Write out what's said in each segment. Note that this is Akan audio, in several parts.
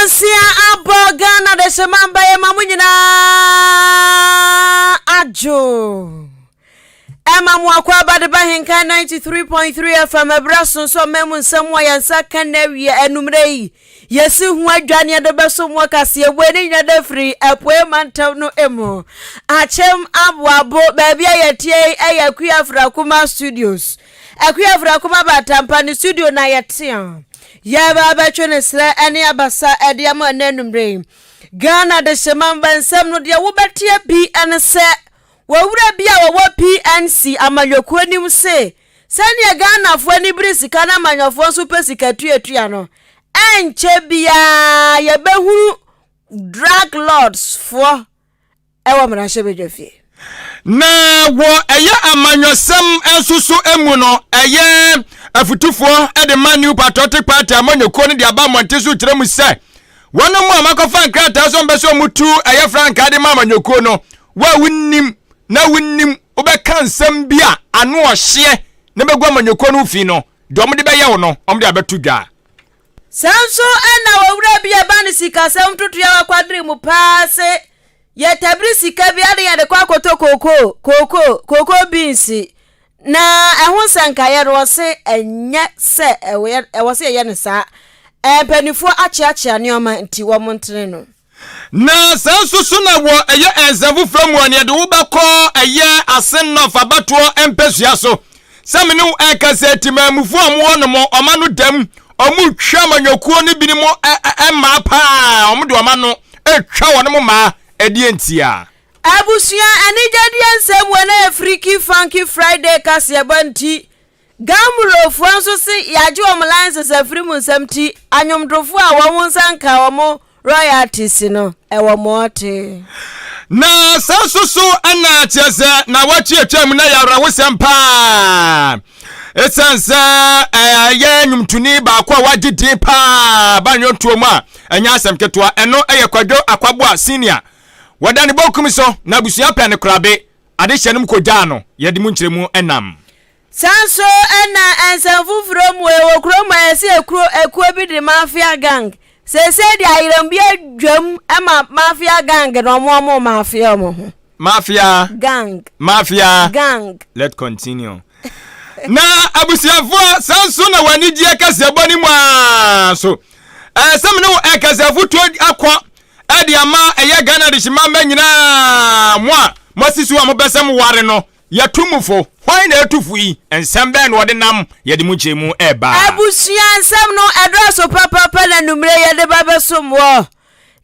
Nnɔnsia abɔ Ghana dehyema mba yɛ ma mo nyinaa adwo. Ɛma mo akɔ aba de ba Henkan 93.3 FM ɛberɛ aso nso ɔman mu nsɛm a yɛn nsa ka na awie anummerɛ yi. Yɛsi ho adwa ne yɛde bɛso mo kaseɛbue ne nyina da firi apueɛ mantam no mu. Akyem aboabo baabi a yɛteɛ yi ɛyɛ Akua Afrakuma Studios. Akua Afrakuma Batampa ne studio na yɛtea. Yɛreba abɛtwe ne serɛ ne abasa de ama ɛnɛ anummerɛ yi. Ghana dehyema mba nsɛm no deɛ wobɛteɛ bi ne sɛ wɔwura bi a wɔwɔ PNC amanyɔkuo nim se sɛdeɛ Ghanafoɔ ani bere sika na amanyɔfoɔ nso pɛ sika tuatua no, ɛnkyɛ biara yɛbɛhunu drug lords foɔ wɔ mmarahyɛbadwafie. Na wɔ ɛyɛ amanyɔsɛm nso so mu no, ɛyɛ afutufoɔ de ma New Patriotic Party amanyɔkuo no de aba mmɔnten so kyerɛ mu sɛ wɔn mu a makɔfa nkrataa sɛ wɔbɛ sɛ wɔtu ɛyɛ frankaa de ma amanyɔkuo no, wo a wonnim na wonnim wobɛka nsɛm bi a ano ɔhyeɛ na bɛgu amanyɔkuo no fi no, deɛ wɔde bɛyɛ wo no, wɔde abɛto dwa. Saa nso na owura bi a ɛba ne sikasɛm ntotoeɛ a wakwadare mu paa se yɛtabiri sika bi ade yɛde kɔ akɔtɔ kookoo, kookoo, kookoo beans na ɛho nsɛnkaeɛ no ɔse ɛnyɛ sɛ ɛwɔ sɛ yɛyɛ no saa. Mpanimfoɔ akyeakyea nneɛma nti wɔn ntene no. Na saa nso so na wɔ ɛyɛ nsɛm foforɔ mu a nea ɛde wo bɛkɔ ɛyɛ Asen North abatoɔ mpasua so sɛ me ne wo ɛrekasa yi temanmufoɔ a wɔwɔ nom wɔn ano dam wɔn retwa amanyɔkuo no binom mmaa paa wɔn de wɔn ano retwa wɔn mmaa ɛdeɛ ntia. Abusua anigyedeɛ nsɛm wɔ na yɛ Freaky Funky Friday kaseɛbɔ nti Gamrofoɔ nso se yɛagye wɔn license afiri mu nsɛm nti anwomtofoɔ a wɔn nsa nka wɔn royalties no ɛwɔ mɔɔte. Na saa nso so na kyerɛ sɛ na wɔatwe atwa mu na yɛ awerɛhosɛm paa ɛsiane sɛ ɛyɛ nnwomtoni baako a wagye din paa ba nnwontoɔ mu a ɛnyɛ asɛm ketewa ɛno ɛyɛ Kwadwo Akwaboa senior wɔda ne bɔkum so na abusua pɛ ne korabe adehyɛ no mu kɔgyaa no yɛde mu nkyerɛmu nam. Saa nso na nsɛm foforɔ mu wɔ kurom a yɛsɛ ekuro ekuo bi de mafia gang seesei de ayerɛm bi adwam ma mafia gang na ɔmo ɔmo mafia ɔmo ho. Mafia gang. Mafia gang. Let continue. Na abusuafoɔ saa nso na wɔn anigyeɛ kaseɛbɔ no mu ara so ɛɛ sɛ mene wo ɛkasafotuo akɔ ɛde ama ɛyɛ Ghana adehyema mma nyinaa mo a moasi so a mopɛ sɛ moware no Yɛtu mo fo. Hwan na ɛtu fo yi? Nsɛm bɛn na ɔde nam yɛde mu nkyerɛmu reba? Abusua nsɛm no ɛdɔɔso papaapa na anummerɛ yɛde ba bɛsom wɔ.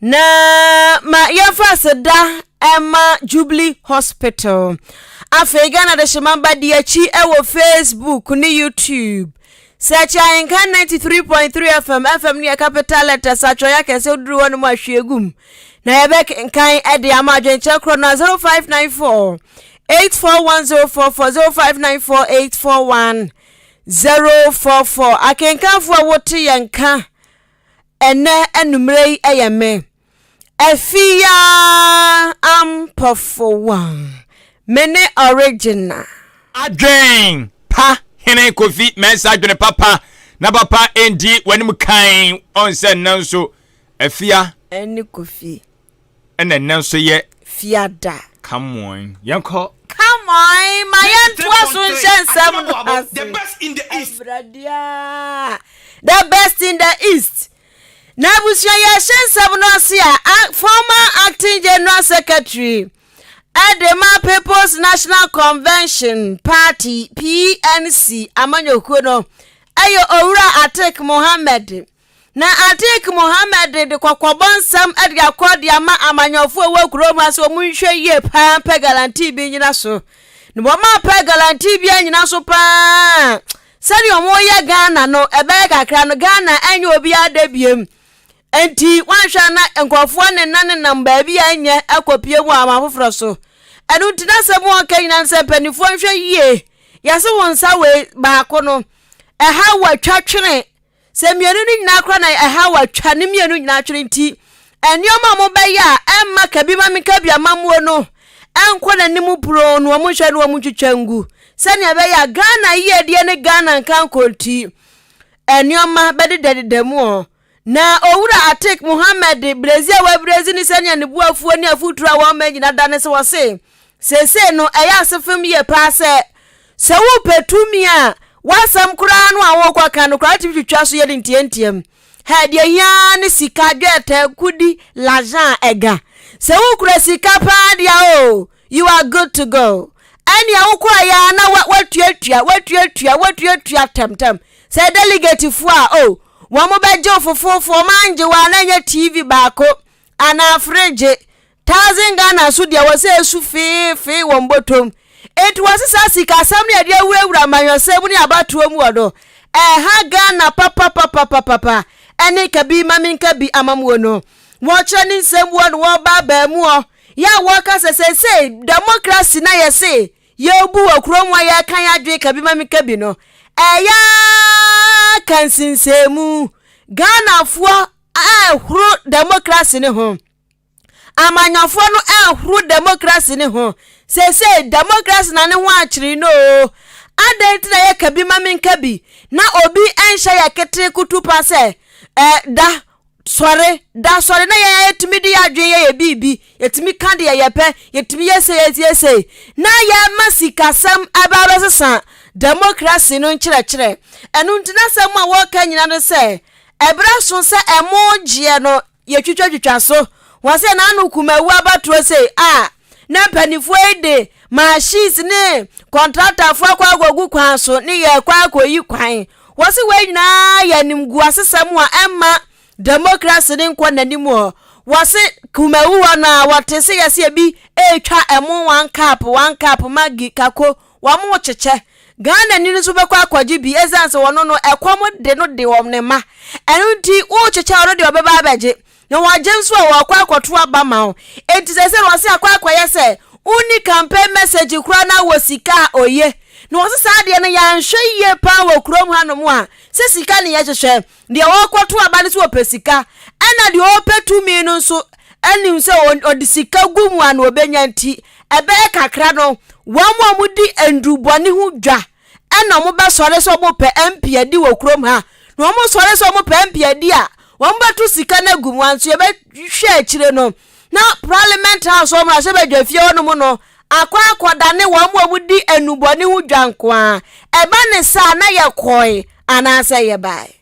Na ma yɛmfa aseda ɛma Jubilee Hospital. Afei Ghana Dehyema ba di akyi ɛwɔ Facebook ne YouTube. Search Ahenka 93.3 FM, FM no yɛ capital letters, atwerɛeɛ akɛseɛ woduru hɔ nom a hwie gu mu. Na yɛbɛkenkan de ama adwenkyerɛ korɔ no a 0594 841044 0594 841 044. Akenkanfoɔ a wote yɛn ka ɛnɛ anummerɛ yi yɛ me. Afia Ampɔfowa, me ne original. Adwen pa hene Kofi Mensah adwene papa na papa ndi w'anim kan ɔn sɛ nnɛ nso Afia. Ɛne Kofi. Ɛna nnɛ nso yɛ. Fiada. Come on yɛnkɔ. Come on ma yɛntoa so nhyɛ nsɛm no ase. Awurade the best in the east. Na abusua yɛhyɛ nsɛm no ase a, former acting general secretary ɛde ma People's National Convention Party PNC amanyɔkuo no ɛyɛ Owura Atik Mohammed. Na Atik Mohammed de kɔkɔbɔ nsɛm de akɔ de ama amanyɔfoɔ ɛwɔ kurom ha sɛ wɔn nhwɛ yie paa mpɛ galantii bi nyina so. Na wɔn apɛ galantii bi anyina so paa. Sɛdeɛ ɔmo yɛ Ghana no ɛbɛyɛ kakra no Ghana ɛnyɛ obiara dɛ biem nti wanhwɛ a na nkurɔfoɔ nena nenam baabi a ɛnyɛ akɔpie mu aman foforɔ so ɛno nti na sɛm wɔka nyinaa no sɛ mpanimfoɔ nhwɛ yie yɛse wo nsa wei baako no ɛha watwa twene Sɛ mmienu no nyinaa koraa na ɛhaw a, twa ne mmienu nyinaa twene nti, nneɛma a wɔbɛyɛ a ɛmma kabi ma menka bi amammuo no ɛnkɔ n'anim puroo no wɔn nhwɛ no wɔn ntwitwa ngu sɛnea ɛbɛyɛ a Ghana yiedie ne Ghana nkankɔ nti nneɛma bɛdedadeda mu ɔ. Na Owura Atik Mohammed de brɛzi a wabrɛzi ne sɛnea ne bo afuo ne afuturo a wɔma nyina da ne sɛ wɔse seesei no ɛyɛ asefem yie paa sɛ sɛ wopɛ tumi a w'asɛm koraa no a wokɔka no koraa wotumi twitwa so yɛ no ntiantiam. Hɛ, deɛ hia ara ne sika, dwɛtɛ, kudi, l'argent, ɛga. Sɛ wokura sika paa deɛ o, you are good to go. Ɛnea wokɔeɛ ara na woatuatua, woatuatua, woatuatua tɛmtɛm. Sɛ delegate foɔ a, o, wɔn bɛgye wo fofoofo, wɔn angye wo a na ɛnyɛ TV baako anaa fridge. Thousand Ghana nso deɛ wɔ sɛ esu feefee wɔn bɔtɔm. Enti wɔse saa sikasɛm no yɛde awurawura amanyɔsɛm mu ne abatoɔ mu wɔ no, ɛha Ghana papapapapapa. Ɛne ka bi ma menka bi amamuo no. Wɔkyerɛ ne nsɛm wɔ no wɔba abaamuɔ. Yɛ a wɔka sɛ seesei democracy na yɛse yɛrebu wɔ kurom a yɛreka yɛn adwene ka bi ma menka bi no, ɛyɛ ara ka nsinsɛnmu. Ghanafoɔ ɛrehoro democracy no ho. Amanyɔfoɔ no ɛrehoro democracy no ho. Seesei democracy na ne ho akyere no oo. Adɛn nti na yɛka bi ma menka bi na obi nhyɛ yɛ ketee kutupa sɛ eh, da sɔre, da sɔre na yɛn a yɛtumi de yɛn adwene yɛ yɛ biribi, yɛtumi ka deɛ yɛpɛ, yɛtumi yɛ sei, yɛtumi yɛ sei, na yɛma sikasɛm aba abɛsesa democracy no nkyerɛkyerɛ. Ɛno nti n'asɛm a wɔreka nyina no sɛ, ɛberɛ aso sɛ ɛmo gyeɛ no yɛtwitwatwitwa so. Wɔsɛ n'ano kumawu abatoɔ sei a, na mpanimfoɔ yi de machines ne kɔntratafoɔ akɔ akɔgu kwan so ne yɛkɔ akɔyi kwan. Wɔse wei nyinaa yɛ animguasesɛm a ɛmma democracy no nkɔ n'anim hɔ. Wɔse kumawu hɔ no a wɔte se yɛse ebi retwa ɛmo one cup one cup maggi kako wɔn kyekyɛ. Ghana ni no nso bɛkɔ akɔgye bi ɛsiane sɛ wɔn no ɛkɔm de no de wɔn ne mma. Ɛno nti worekyekyɛ ɔno deɛ ɔbɛba abɛgye. Na wɔagye nso a wɔakɔ akɔto aba ma wo. Enti seesei no wɔse akɔ akɔyɛ sɛ wonni campaign message koraa na wɔ sika a oye. Na wɔse saa adeɛ no yɛanhwɛ yie paa wɔ kurom hanom a, sɛ sika ne yɛhwehwɛ. Deɛ ɔrekɔto aba no nso ɔpɛ sika, ɛna deɛ ɔrepɛ tumi no nso nim sɛ ɔde sika gu mu a na ɔbɛnya nti, ɛbɛyɛ kakra no wɔn a wɔdi nnurubɔne ho dwa ɛna wɔbɛsɔre sɛ wɔpɛ MP adi wɔ kurom ha. Na wɔsɔre sɛ wɔpɛ MP adi a, wɔbɛto sika no agu mu anso yɛbɛhwɛ akyire no na Parliament House wɔn mmarahyɛbadwa fie hɔnom no akɔ akɔdane wɔn a wɔdi nnubɔne ho dwa nko ara. Ɛba ne saa na yɛkɔe anaasɛ yɛbae.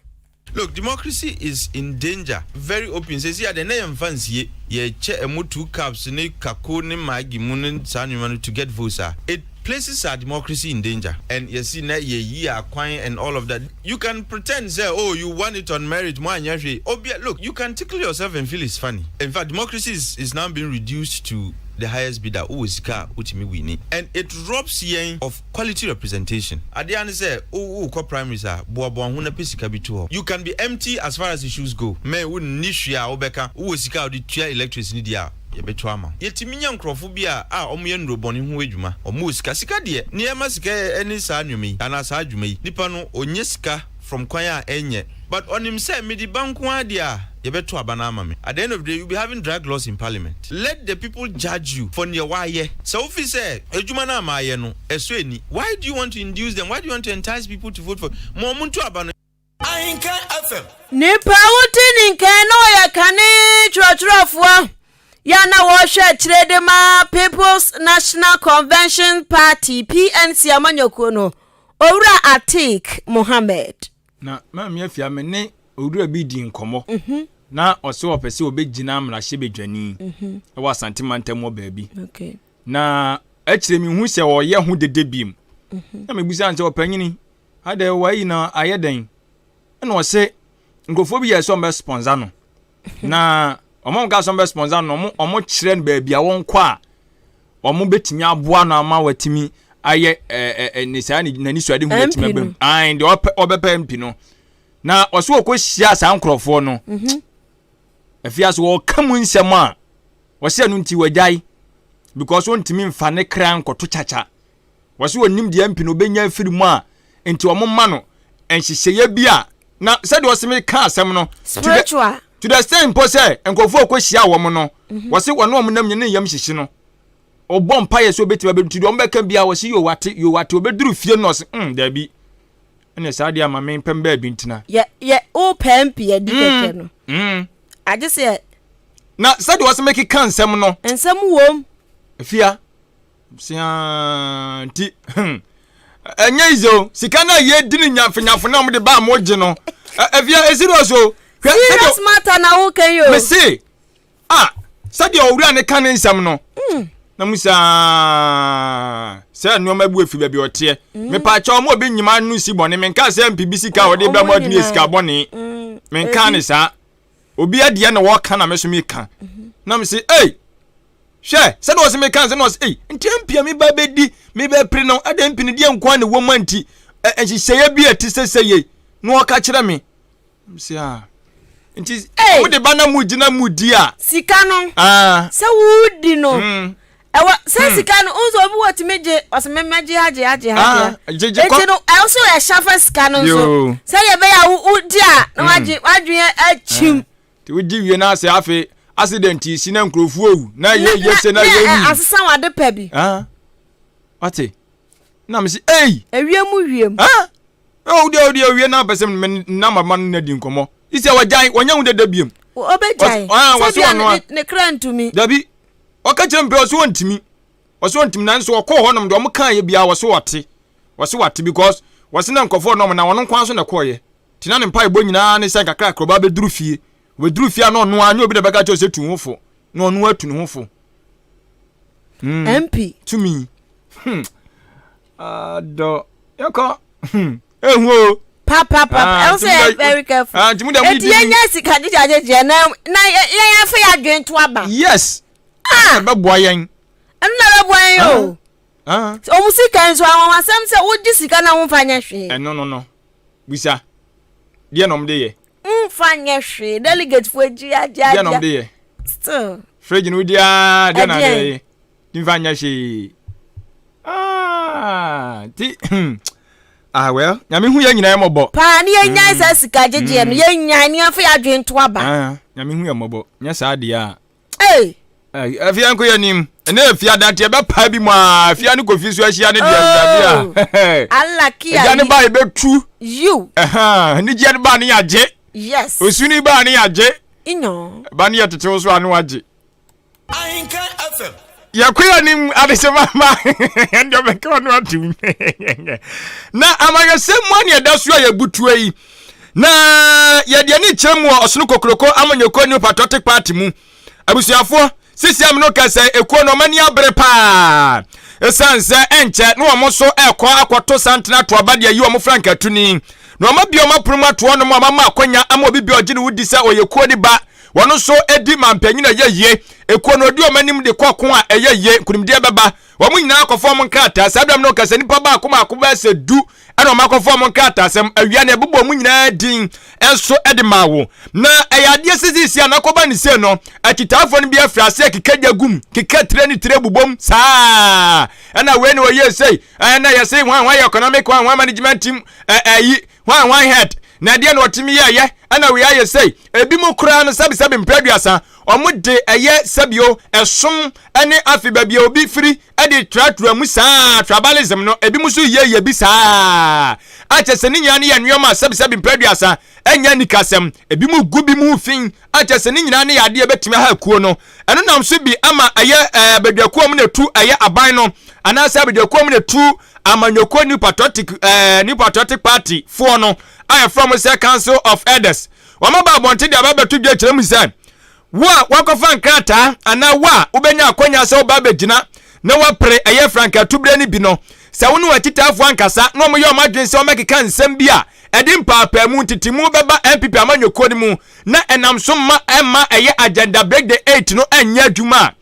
Look, democracy is in danger, very open, seesei adeɛ na yɛmfa nsie, yɛkyɛ ɛmo two cups ne kako ne maggi mu ne saa nneɛma no to get votes a, it places our democracy in danger and yɛsi na yɛyi akwan and all of that, you can pretend sɛ oh you won it on merit mo anyɛ hwee, obia, look you can tickle yourself and feel it's funny, in fact democracy is is now being reduced to the highest bidder, wowɔ sika a wotumi winni and it robs yɛn of Quality representation. Adeɛ ara ne sɛ wo wokɔ primaries a, boaboa ho na pɛ sika bi to hɔ. You can be empty as far as issues go. Mɛ wo nni hwee a wobɛka, wowɔ sika a wode tua electrics no deɛ a, yɛbɛtɔ ama wo. Yɛtumi nya nkorɔfo bi a a wɔyɛ nnurobɔne ho adwuma, wɔwɔ sika. Sika deɛ, nea ɛma sika ne saa nnoɔma yi anaa saa adwuma yi. Nipa no ɔnya sika from kwan a ɛnyɛ but ɔnim sɛ mede ba nko ara deɛ a, yɛbɛto aba no ama me. At the end of the day, you'll be having drug laws in parliament. Let the people judge you for neɛ wayɛ. Sɛ wofi sɛ adwuma no a mayɛ no ɛsɔ ani, why do you want to induce them, why do you want to entice people to vote for you? Ma wɔn nto aba no. Ahenkan FM. Nipa a wote ne nkan na ɔyɛ kane twerɛtwerɛfoɔ yɛ a na wɔhwɛ akyire de ma People's National Convention Party, PNC, amanyɔkuo no, Owura Atik Mohammed. Na Maame Afia, me ne owura bi dii nkɔmmɔ na ɔsɛ ɔpɛ sɛ ɔbɛgyina mmarahyɛbadwani wɔ Asante mantam hɔ baabi. Na akyire mehu sɛ ɔyɛ ho dede biem. Na mebisa no sɛ ɔpanyini, adɛ wayi na ayɛ dɛn? Ɛna ɔse nkurɔfoɔ bi yɛ sɛ ɔmbɛ sponsor no. Na ɔmo ka sɛ ɔmbɛ sponsor no, ɔmo ɔmo kyerɛ no baabi a wɔnkɔ a wɔn bɛtumi aboa no ama watumi ayɛ ɛɛ ɛɛ ne saa n'ani so ade hu atumi aba mu ayi deɛ ɔpɛ ɔbɛpɛ mp no na ɔso ɔkɔ hyia saa nkorɔfoɔ no mhm. afia so wɔka mu nsɛm a wɔsɛ no nti wɔgyae because wɔntumi nfa ne kra nkɔto kyakya wɔsɛ wɔnim deɛ mp no ɔbɛnya afiri mu a nti wɔn ma no nhyehyɛeɛ bi a na sɛdeɛ ɔsɛ mi ka asɛm no spiritual to the extent mpo sɛ nkurɔfoɔ a ɔkɔhyia wɔn no mhm. wɔse wɔne wɔn nam nyɛ ne yam hyehye no ɔbɔ mpaeɛ sɛ ɔbɛtumi abɛdu deɛ ɔmbɛka biara wɔse yo wate yo wate ɔbɛduru fie no ɔse mm daabi. Ɛna saa deɛ ama me mpɛm baabi ntena. Yɛ yɛ wopɛ mpi adi kɛkɛ no. Agye sɛ. Na sɛdeɛ wɔsɛ mekeka nsɛm no. Nsɛm wom. Afia. Siaa nti hmm. Ɛnyɛ easy o. Sika no a yɛdi no nyafonyafo na wɔde ba a mogye no. Afia ɛ serious o. Serious matter na woka yi o. Mese ah sɛdeɛ owura ne ka ne nsɛm no. Na mu saa sɛ nneɛma bu efi baabi ɔteɛ. Mepaakyɛ wɔn obi nyima no si bɔne. Menka sɛ mpi bi sika a wɔde bɛ mo adumi sika bɔne. Menka ne saa. Obi adeɛ na wɔka na me so meka. Na me se ei hwɛ sɛdeɛ ɔsɛ meka sɛ na ɔsɛ ei nti mpia me ba bɛdi me bɛpere no ɛde mpi no deɛ nkoa ne wɔ mu nti nhyehyɛeɛ bi a ɛte sɛ sɛ yei na ɔka kyerɛ me sɛ a nti wɔn de ba na mu gyina mu di a. Sika no sɛ wodi no ɛwɔ sɛ sika no nso obi wɔ tumi gye ɔsɛ mɛmɛ gye agye agye agye eti no ɛwɔ so ɛhyɛ fa sika no nso sɛdeɛ ɛbɛyɛ a wodi a na wagye wadwene akyim. Nti wogye wie na sɛ afei accident si na nkurɔfoɔ owu na yɛ yɛ se na yɛ wu. Asesa wade pɛ bi. Ah, wate na me se ei. Ewiem wiem. Ah, oh deɛ deɛ owie na apɛ sɛ me na mama no na di nkɔmɔ. Isi a wɔgyae wɔnyɛ ho dada biem. Ɔbɛgyae. Sɛ bia ne kra ntumi. Dabi, ɔka kyerɛ mpɛ ɔso ɔntumi. Ɔso ɔntumi nanso ɔkɔɔ hɔnom deɛ ɔmo kaa yɛ biara wɔso ɔte. Wɔso wate because wɔse na nkurɔfoɔ nɔm na ɔno nko so na ɛkɔɔyɛ. Nti na ne mpaebɔ nyinaa ne sɛ nkakrakra ɔba bɛduru fie. Ɔbɛduru fie a na ɔno ara, nyɛ obi na ɛbɛka kyerɛ sɛ tu ho fo. Na ɔno atu ne ho fo. MP. Tumi. Hmm. Adɔ. Yɛkɔ. Hmm. Ehu o. Pa pa pa. Ah, Ɛwɔ sɛ yɛ very careful. Ah, nti mu dɛ mu di. Eti yɛn nya sika gyegye agyegye na na yɛn yɛn afɛ yɛ adwene to aba. Yes. Ah. Ɛbɛboa yɛn. Ɛno na ɛbɛboa yɛn o. Ah. Wɔn sika nso anwanwasɛm sɛ wogye sika na womfa nyɛ hwee. Ɛno no no. Bisa, deɛ na wɔde yɛ? Nfa nyɛ hwee, delegate fo agyi agye agye. Deɛ na wɔde yɛ? Still. Fridge no wodi aa, deɛ na wɔde yɛ? Nfa nyɛ hwee. Ah, ti ah well, nyame hu yɛn nyinaa mmɔbɔ. Paa ne yɛn nyan saa sika gyegyeɛ no, yɛn nyan ne yɛn fa yɛn adwene to aba. Ah, nyame hu yɛn mmɔbɔ, nyɛ saa deɛ a. Hey. Afia nko yɛ nim. Ɛnɛ afia dante ɛbɛpaa bi mu a afia ne kofi so ahyia ne deɛ awurade a. Allah kia. Ɛgya ne ba ɛbɛtu. You. Anigyeɛ ne ba ne yagye. Yes. Osu ne ba ne yagye. Inyo. Ba ne yɛ tetew so ano agye. Ahinka FM. Yɛkɔ yɛ nim adehyema ma ɛnde ɔbɛka ɔno atom. Na amanyɔsɛm mu a ne ɛda so a yɛbutuo yi. Na yɛde ani kyerɛ mu wɔ Ɔsono Kokroko Amanyɔkuo New Patriotic Party mu. Abusuafoɔ, sisi a me no kasa ekuo no wɔn ani abere paa. Esiane sɛ ɛnkyɛ na wɔn nso ɛrekɔ akɔto santene ato aba de ayi wɔn frankatuni. Na wɔn abue wɔn apono mu ato hɔnom a wɔama akwanya ama obi bi a ɔgye ne ho di sɛ ɔyɛ kuo no ba. Wɔn nso di mampanyin a ɛyɛ yie. Ekuo no ɔdi wɔn anim de kɔ ɔko a ɛyɛ yie. Nkunimdie bɛba. Wɔn nyinaa akɔfa wɔn nkrataa. Saa berɛ a me no kasa nnipa baako baako bɛyɛ sɛ du ɛna wɔn akɔfa wɔn nkrataasɛm awia na ɛbobɔ wɔn nyinaa din nso de maa wo. Na ɛyɛ adeɛ sɛ seesie a n'akɔba ne sei no, akyitaafoɔ no bi afiri aseɛ keka gya gum, keka tire ne tire bobom saa. Ɛna wei na ɔyɛ sei, ɛna yɛse hwan hwan yɛ economic hwan hwan management team ɛyi hwan hwan head na ɛdeɛ na ɔtumi yɛɛyɛ ɛna wei ayɛ sei. Ebi mu koraa no sɛbisɛbi mpɛ aduasa, wɔn de ɛyɛ sɛbio ɛsom ɛne afi baabi a obi firi de tratra mu saa tribalism no ebinom nso yɛ yɛ bi saa akyɛ sɛ ne nyinaa no yɛ nneɛma a sɛbisɛbi mpɛ aduasa ɛnyɛ anikasɛm ebinom gu bi mu fi akyɛ sɛ ne nyinaa no yɛ adeɛ ɛbɛtumi aha kuo no ɛno nam so bi ama ɛyɛ ɛɛ badwakuo mu na etu ɛyɛ aban no anaasɛ badwakuo mu na etu amanyɔkuo New Patriotic ɛɛ New Patriotic Party foɔ no a yɛfrɛ wɔn sɛ Council of Elders wɔn aba abɔnten de aba abɛto dwa kyerɛ mu sɛ Wo a woakɔfa nkrataa anaa wo a wobɛnya akwanya sɛ woba abɛgyina na woapere ɛyɛ frankatubere no bi no, sɛ wo ne w'akyitaafoɔ ankasa na wɔyɛ wɔn adwene sɛ wɔbɛkeka nsɛm bi a ɛde mpaapaamu, ntetemu bɛba NPP amanyɔkuo no mu na ɛnam so ma ɛmma ɛyɛ Agenda Break the Eight no nyɛ adwuma a,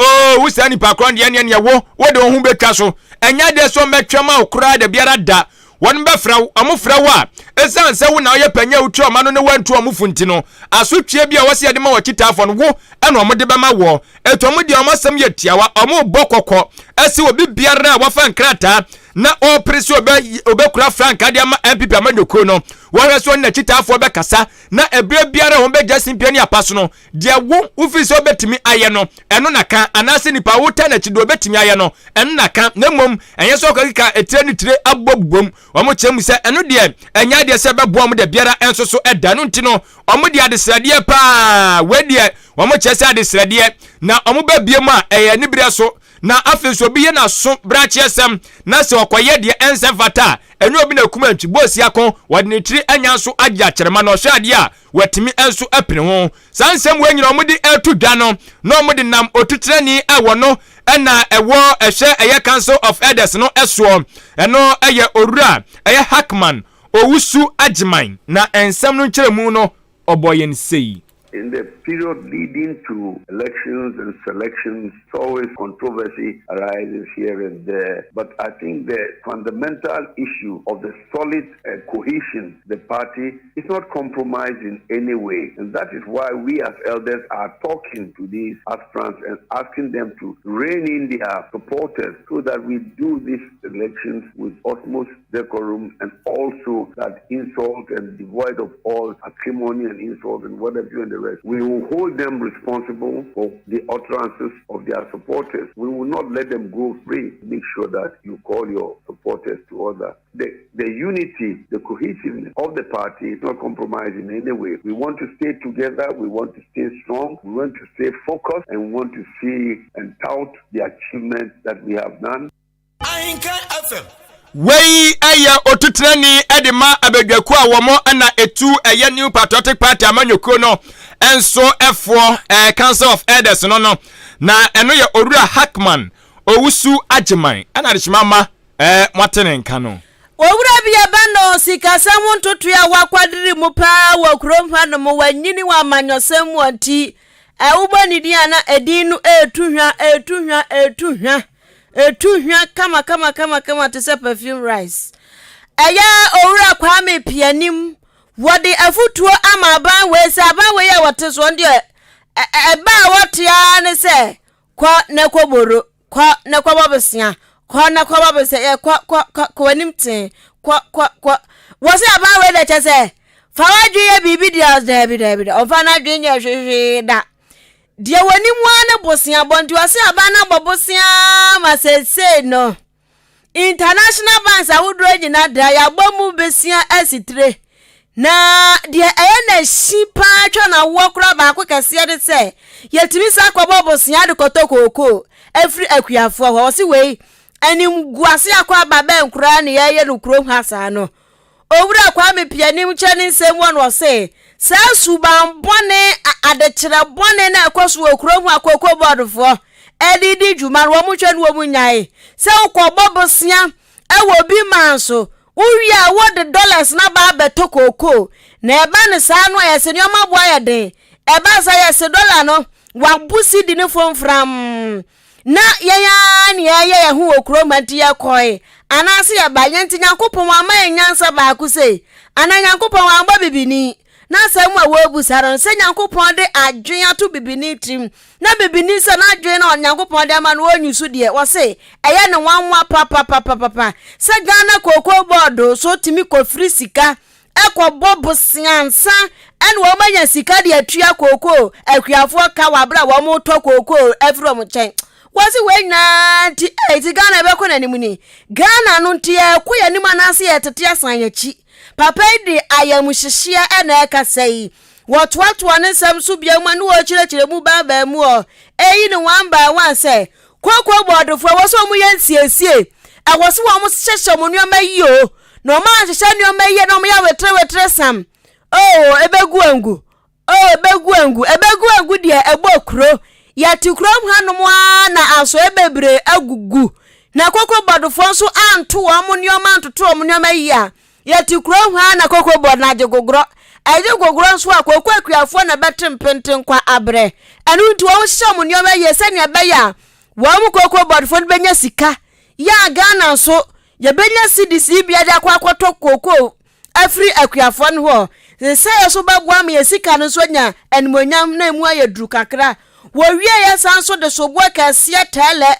oo, wo saa nipa korɔ no deɛ ɛneɛ neɛ wo, wode wo ho bɛtwa so. Ɛnyɛ adeɛ sɛ wɔbɛtwɛn ma wo koraa da biara da. Wɔn bɛfrɛ wo, wɔfrɛ wo a, esiane sɛ wo na woyɛ panyin a wotua wɔn ano na woantu wɔn fo nti no, asotweɛ bi a ɛwɔ sɛ yɛde ma wɔ akyitaafoɔ no, wo na wɔde bɛma woɔ. Enti wɔn deɛ wɔn asɛm yɛ tiawa, wɔrebɔ kɔkɔ sɛ obi biara a wafa nkrataa na ɔrepere sɛ ɔbɛkura frankaa de ama NPP amanyɔkuo no, Wɔhwɛ sɛ ɔne n'akyitaafoɔ bɛkasa, na ɛberɛ biara a wɔbɛgya simpie ne apa so no, deɛ wo wofiri sɛ wobɛtumi ayɛ no, ɛno na ka, anaasɛ nipa a wotaa n'akyi deɛ ɔbɛtumi ayɛ no, ɛno na ka, na mmom ɛnyɛ sɛ ɔkɔkeka etire ne tire abobom. Wɔkyerɛ mu sɛ ɛno deɛ ɛnyɛ adeɛ sɛ ɛbɛboa wɔn da biara nso so da. Ɛno nti no, wɔde adesrɛdeɛ paa, wei deɛ wɔkyerɛ sɛ adesrɛdeɛ, na wɔba bie mu a ɛyɛ aniberɛ so. Na afei nso obi yɛ n'aso brakyeɛsɛm na sɛ ɔkɔyɛ deɛ ɛnsɛ mfata a, ɛnyɛ obi na ɛkum antwi bɔ osiako, wɔde ne tiri anya nso agye akyerɛma na ɔhwɛ adeɛ a watumi nso apini ho. Saa nsɛm wei nyina wɔde reto dwa no na wɔde nam otutrani a wɔno na ɛwɔ ɛhwɛ ɛyɛ Council of Elders no soɔ, ɛno ɛyɛ Owura ɛyɛ Hackman Owusu Agyeman na nsɛm no nkyerɛmu no ɔbɔ yɛn sei. In the period leading to elections and selections, it's always controversy arises here and there. But I think the fundamental issue of the solid uh, cohesion, the party, is not compromised in any way. And that is why we as elders are talking to these aspirants and asking them to rein in their supporters so that we do these elections with utmost decorum and also that insult and devoid of all acrimony and insult and whatever and the rest. We will hold them responsible for the utterances of their supporters. We will not let them go free. Make sure that you call your supporters to order. The, the unity, the cohesiveness of the party is not compromised in any way. We want to stay together. We want to stay strong. We want to stay focused and we want to see and tout the achievements that we have done. Ahenkan FM. Wei yɛ otutrani de ma abadwakuo a wɔn na etu ɛyɛ New Patriotic Party amanyɔkuo no nso foɔ eh, Council of Elders no no na ɛno yɛ Owura Hackman Owusu Agyeman ɛna adehyema ma eh, moate ne nka no. Owura bi a ɛbɛn no sikasɛm ho ntotoe a wakwadare mu paa wɔ kurom hanom, wanyini wɔ amanyɔsɛm mu nti, wobɔ ne din a na edin no retu hwa, retu hwa, retu hwa. Etu hwa kama kama kama kama te sɛ perfume rice. Ɛyɛ Owura Kwame Pianim. Wɔde afutuo ama aban wei sɛ aban wei a wɔte soɔ deɛ ɛba a wɔte ara ne sɛ kɔ na kɔ boro, kɔ na kɔ bɔ bosea, kɔ na kɔ bɔ bosea, yɛ kɔ kɔ kɔ kɔ w'anim tee, kɔ kɔ kɔ. Wɔsɛ aban wei deɛ kyɛ sɛ fa w'adwene yɛ biribi deɛ daabi daabi da ɔmfa n'adwene nyɛ hwehwee da. Deɛ wɔnim ara ne boseabɔ nti ɔse aban no abɔ bosea ma seesei no international banks ahodoɔ nyina da yɛabɔ mu besia asitire na deɛ ɛyɛ n'ahyi paa twa na awoɔ koraa baako kɛseɛ ne sɛ yɛtumi sa kɔbɔ bosea de kɔtɔ kookoo afiri akuafoɔ hɔ ɔse wei animguase akɔ aba bɛn koraa ne yɛyɛ no kurom ha saa no Owura Kwame Pianim kyɛ ne nsɛm mu a na ɔse, saa suban bɔne, adekyerɛ bɔne no a ɛkɔ so wɔ kurom hɔ a Cocoa Board foɔ de di dwuma no, wɔn nhwɛ no wɔn nnyae. Sɛ wokɔbɔ bosea wɔ obi man so, wowie a wode dollars no aba abɛtɔ cocoa. Na ɛba no saa no a yɛse nneɛma bo ayɛ den. Ɛba saa yɛse dollar no wabo cedi no fomfram. Na yɛn ara na yɛyɛ yɛn ho wɔ kurom ha nti yɛkɔe anaase yɛbae. Yɛn nti Nyankopɔn wamma yɛn nyansa baako sei? Anaa Nyankopɔn wambɔ bibini? Na asɛm a wɔrebisa no sɛ Nyankopɔn de adwene ato bibini tirim na bibini sɛ n'adwene na Nyankopɔn de ama no ɔnyi so deɛ wɔse ɛyɛ ne nwanwa papapapapa sɛ Ghana Cocoa Board so tumi kɔfiri sika kɔbɔ bosea ansa na wɔanya sika de atua kookoo akuafoɔ ka wɔ abere a wɔretɔ kookoo afiri wɔn nkyɛn. Wɔsi wei nyinaa nti ee ti Ghana ɛbɛkɔ n'anim ni. Ghana no nti yɛrekɔ yɛn anim anaasɛ yɛretete asan yɛn akyi. Papa yi de ayamuhyehyeɛ na ɛrekasa yi. Wɔtoatoa ne nsɛm so bia mu a ne wɔrekyerɛkyerɛ mu baabaa mu ɔ. Eyi ne one by one sɛ Kookoo bɔɔdofoɔ ɛwɔ sɛ wɔyɛ nsiesie. Ɛwɔ sɛ wɔhyehyɛ wɔn nneɛma yie o. Na wɔn anhyehyɛ nneɛma yie na wɔyɛ weterewetere sam. Oo ɛbɛgu angu. Oo ɛbɛgu angu. Ɛbɛgu angu deɛ ɛbɔ kuro. Yɛte kurom hanom ara na asɔe bebree agugu. Na kooko bɔɔdofoɔ nso anto wɔn nneɛma antoto wɔn nneɛma yie a, Yɛte kuro hɔ ara na koko bɔ na agye gogorɔ. Ɛgye gogorɔ nso a, kooko akuafoɔ na ɛbɛte mpentenkwa abrɛ. Ɛno nti wɔhyehyɛ wɔn nneɛma yie sɛnea ɛbɛyɛ a wɔn kooko bɔdfoɔ no bɛnya sika. Yɛ a Ghana nso, yɛbɛnya cedis yi bi de akɔ akɔtɔ kooko afiri akuafoɔ no hɔ. Nsɛeɛ nso bɛboa ma yɛn sika no nso anya animuonyam na emu ayɛ duru kakra. Wɔwieeɛ san nso de soboɔ kɛseɛ tɛlɛ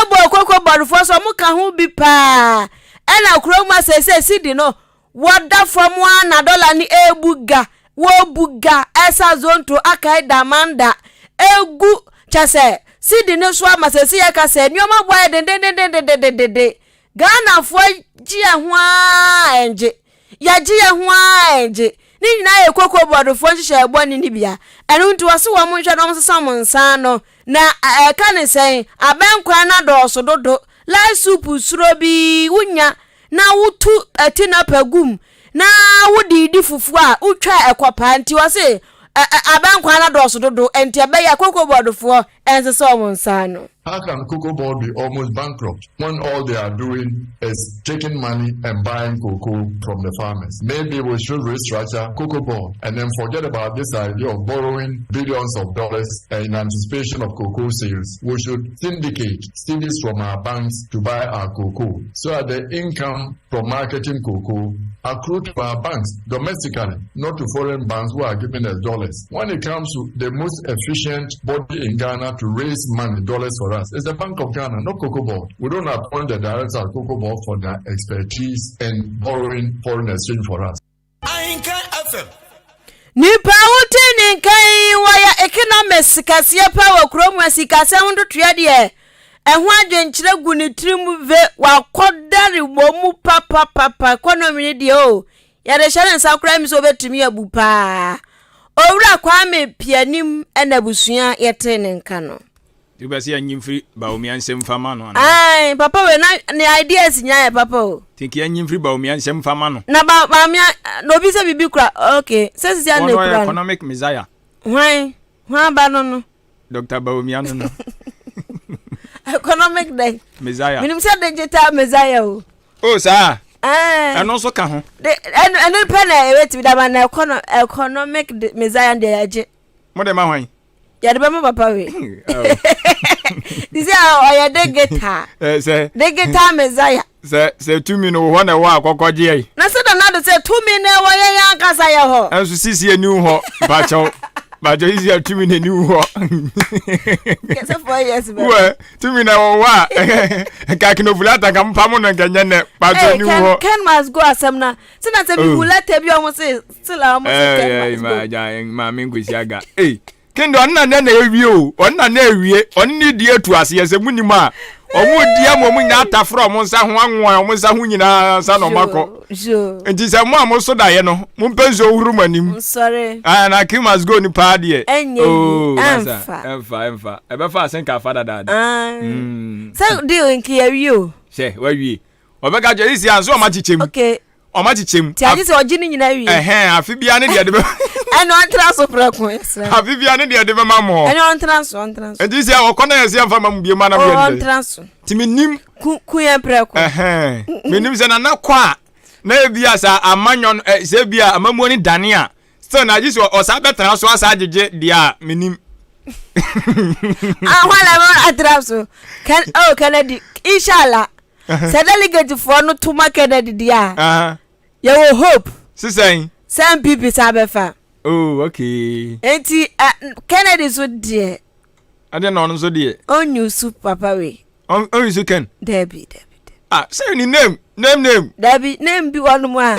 bɔɔ koko bɔdfoɔ sɛ wɔka ho bi paa. Ɛna kurom ha seesei cedi no, Wɔda fam ara na dɔla no rebu ga, wɔrebu ga, ɛsa zonto akae damanda, egu, kyɛ sɛ sidi no so ama sɛsi yɛka sɛ nneɛma bo ayɛ dendendendendendenden. Ghanafoɔ gye yɛn ho ara ɛngye. Yɛgye yɛn ho ara ɛngye. Ne nyinaa yɛ koko bɔɔdofoɔ nhyehyɛeɛ bɔne no bia. Ɛno nti wɔse wɔn nhwɛ na wɔn sesa wɔn nsa ano. Na ɛka ne sɛn, abɛnkwan no adɔɔso dodo. Light soup suro bi wonya na wotu tinapa gu mu na wode redi fufuo a, wotwa a ɛkɔ paa. Nti wɔse abɛnkwan no adɔɔso dodo, nti ɛbɛyɛ a Cocoa Board foɔ nsesa wɔn nsa ano. How can Cocoa Board be almost bankrupt when all they are doing is taking money and buying cocoa from the farmers? Maybe we should restructure Cocoa Board and then forget about this idea of borrowing billions of dollars in anticipation of cocoa sales. We should syndicate cedis from our banks to buy our cocoa so that the income from marketing cocoa accrue to our banks domestically, not to foreign banks who are giving us dollars. When it comes to the most efficient body in Ghana to raise money, dollars for us, it's the Bank of Ghana, not Cocoa Board. We don't appoint the director of Cocoa Board for their expertise in borrowing foreign exchange for us. Ahenkan FM. Nipa a wote ne nka yi wɔyɛ economist kɛseɛ paa wɔ kurom ha sikasɛm ntotoeɛ deɛ ɛho adwenkyerɛ gu ne tirim ve wakɔdare wɔ mu papapapa economy no deɛ o yɛde hyɛ ne nsa koraa mi sɛ obɛtumi abu paa owura Kwame Pianim ɛna abusua yɛte ne nka no. Nti wopɛ sɛ yɛnye mfiri Bawumia nsam mfa ma no anaa? Ae, papa wei na ne ideas nyinaa yɛ papa o. Nti nka yɛnye mfiri Bawumia nsam mfa ma no. Na ba Bawumia na obi sɛ biribi kura okay sɛ sisi a na Ɔno ɔyɛ ekura no. economic messiah. Hwan hwan ba no no? Dr. Bawumia no no. Economic dɛn? Messiah. Menim sɛ digital messiah o. Oh saa? Ɛno nso ka ho. De ɛno ɛno pɛ na ebetumi dama na economic messiah deɛ yɛgye. Mo de ma hwan? yɛde bɛma papa wei te sɛ ɔyɛ digital eh, digital messiah sɛ sɛ tumi no wɔ hɔ na ɛwɔ akɔkɔgyeɛ yi na sɛ nana de sɛ tumi no ɛwɔ yɛn yɛn ankasa yɛ hɔ ɛnso sisi ani hɔ bakyɛw bakyɛw sisi a tumi na ani hɔ kɛsɛ 4 years bɛ wɛ tumi na ɛwɔ hɔ a nka kinofulata nka mpa mo no nka nyɛ nɛ bakyɛw ani hɔ ken must go asɛm na sɛ na sɛ mi hu lɛtɛ bi a wɔn se still a wɔn se ken must go maame nkwesi aga ee kende ɔno na nɛ na ewie o ɔno na na ewie ɔno ne di etu aseɛ sɛ mu nim a ɔmo di ama ɔmo nyinaa ataforo ɔmo nsa ho anwoa ɔmo nsa ho nyinaa nsa na ɔmo akɔ nti sɛ mo a mo so daeɛ no mo mpɛ nsuo nhuru mo anim ah na king must go ni paa deɛ oh masa ɛnfa ɛnfa ɛbɛfa asen ka afa dadaada sɛ deal nki awie o sɛ wawie ɔbɛka kyerɛ sisi anso ɔma kyekyɛ mu okay ɔma kyekyɛ mu ti agye sɛ ɔgye ne nyinaa wie ɛhɛn afe bia ne deɛ de bɛ ɛna ɔntena so prɛko ɛsrɛ afe bia ne deɛ de bɛma mo ɛna ɔntena so ɔntena so nti sɛ ɔkɔ na yɛsɛ yɛmfa ma mu bie mu anam yɛ ne ɔntena so ti menim ku ku yɛn prɛko ɛhɛn menim sɛ nana kɔ a na ebi a sɛ amanyɔ no ɛ sɛ ebi a amamuo ne dane a Still na agye sɛ ɔsan bɛtena so asa agyegye deɛ a menim. Ahwala mo atena so. Ken oh Kennedy inshallah. Sɛ delegate foɔ no to ma Kennedy deɛ a. Yɛwɔ hope. Sisɛn. Sɛ NPP san bɛfa. Oh okay. Enti uh, Kennedy so deɛ. Ɛdeɛ na ɔno nso deɛ. Ɔnyusu papa wei. Ɔnyusu Ken. Dabi dabi. Ah, sɛ ni name name name. Dabi name bi wɔ nom a.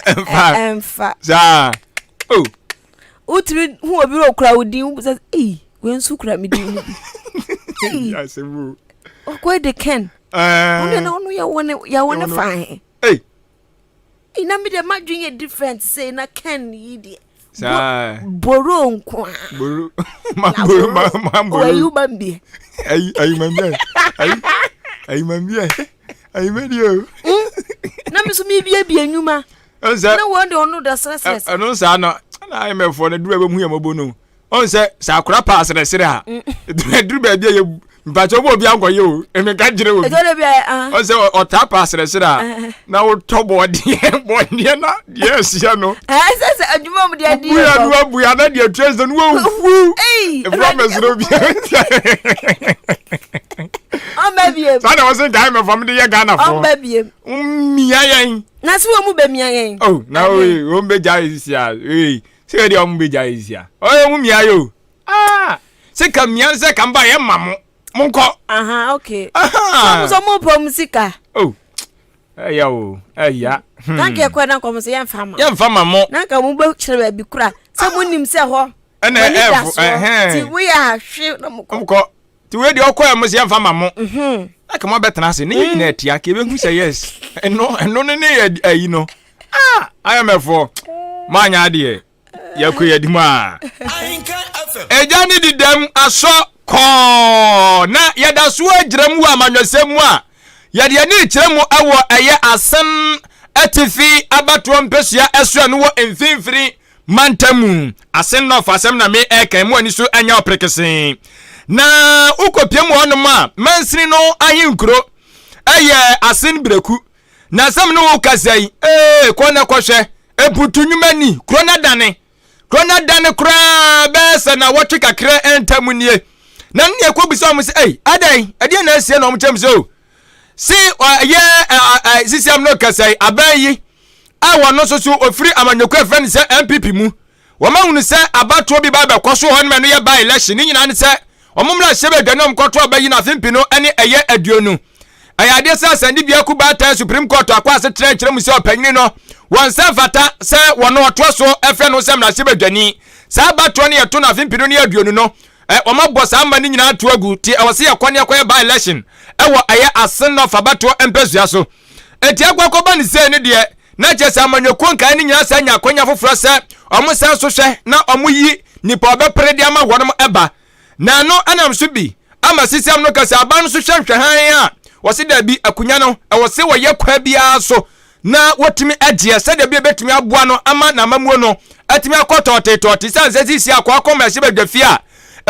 Ɛnfa. Ɛnfa. Saa. Oh. Wotumi hu obi wɔ kura wo din wobisa sɛ ei wei nso kura me din no bi. Ei. Asɛm o. Ɔkɔ de Ken. Ɛɛ. Ɔno na ɔno yɛ wɔ ne yɛ wɔ ne fa he. Ei. Ei na me deɛ m'adwene yɛ different sei na Ken yi deɛ. Saa. Boro nko a. Boro. Ma boro ma ma boro. Ayi ma mbie. Ayi ayi ma mbie. Ayi ayi ma mbie. Ayi ma die o. Hmm? Na me so mi bie bie nnwuma. Ɛnsɛ. Na wɔn de ɔno da srɛsrɛ. Ɛno saa no na IMF foɔ no duru ɛbɛmu yɛ mɔbɔ no. Ɔn sɛ sɛ akora pa asrɛsrɛ a. Duru baabi a yɛ mpakyɛ wobɔ obi ankɔyɛ o meka kyerɛ obi ɔn sɛ ɔtaa pa asrɛsrɛ a na wotɔ bɔɔdeɛ bɔɔdeɛ na deɛ ɛseɛ no buya no abuya na deɛ tua sɛ no wawu ɛfura mɛsrɛ obi saa na wɔsɛ nka imf m de yɛ ghanafoɔ mmia yɛn na sɛ wɔn mu bɛmia yɛn oh na wɔn bɛgya yɛ sisi a sɛ yɛ deɛ wɔn bɛgya yɛ sisi a ɔyɛ wɔn mia yɛ o Ah, sɛ ka mia sɛ ka mba yɛ ma mo. Monkɔ. Aha, okay. Aha. So mo pɔ mo sika. Oh. Ɛya o, ɛya. Hmm. Na nka ɛkɔ na nka ɔmo sɛ yɛmfa ma. Yɛmfa ma mo. Na nka mo bɛkyerɛ baabi kora sɛ mo nim sɛ hɔ. Ɛna ɛfo ɛhɛn. Ti woyɛ ahwe na mo kɔ. Mo kɔ. Ti wei deɛ ɔkɔ ɛmo sɛ yɛmfa ma mo. Mhm. Na ka mo abɛtena ase ne yɛ nyinaa atia ka ebehu sɛ yes. Ɛno ɛno ne ne yɛ ayi no. Ah IMF foɔ mo anya adeɛ. Yɛkɔ yɛ di mu a. Agya ne di dɛm asɔ kɔɔ na yɛda so agyina mu wɔ amanyɔsɛm mu a yɛde ani rekyerɛ mu wɔ ɛyɛ asen atifi abatoɔ mpɛsua ɛso ɛno wɔ mfimfini mantam mu asen nɔf asɛm na me ɛka mu ani so ɛnyɛ ɔperekesee na wokɔpie mu hɔnom a mansini no ahenkuro ɛyɛ asen breku Na asɛm ne wo kasa yi, ee, kɔ na kɔhwɛ, mputu nnwuma ni, kuro no adane. Kuro no adane koraa bɛyɛ sɛ na wɔtwe kakra ntam nie. Na ne ɛkɔbisa wɔn sɛ, ei, adɛn, ɛdeɛ na asie na wɔn kyɛm sɛ o. Se ɛyɛ sisi am no kasa yi, abɛn yi, a wɔn nso so ofiri amanyɔkuo ɛfrɛ no sɛ NPP mu. Wɔn ahunu sɛ abatoɔ bi ba bɛkɔ so hɔ no ma ɛno yɛ by election. Ne nyinaa ne sɛ wɔn mmarahyɛ badwa ne wɔn kɔto aba yi no afe mpenu ne ɛyɛ aduonu. Ɛyɛ adeɛ sɛ asɛnnibea kubaatan Supreme Court akɔ asetra kyerɛ mu sɛ ɔpanyini no wɔn nsa mfata sɛ wɔn ɔtoa so frɛ no sɛ mmarahyɛ badwani. Saa abatoɔ no yɛto no afe mpenu ne aduonu no wɔn abɔ saa mma no nyinaa to agu ti ɛwɔ sɛ yɛkɔ ne yɛkɔyɛ by election ɛwɔ ɛyɛ Asen North abatoɔ mpasua so. Enti akɔ akɔba no sei no deɛ na kyerɛ sɛ amanyɔkuo nkaeɛ no nyinaa san nya akwanya foforɔ sɛ wɔn san so hwɛ na wɔn yi nipa ɔbɛpere de ama wɔnom ɛba. Na ɛno ɛnam so bi ama sisiam no ka sɛ aban no so hwɛ nhwɛhan a wɔse daabi akonya no ɛwɔ se wɔyɛ kwa biara so na wɔtumi agyeɛ sɛdeɛ bi ɛbɛtumi aboa no ama n'amammuo no atumi akɔ tɔɔtee tɔɔtee sane sɛ sisi akɔ akɔ mmarahyɛbadwafie a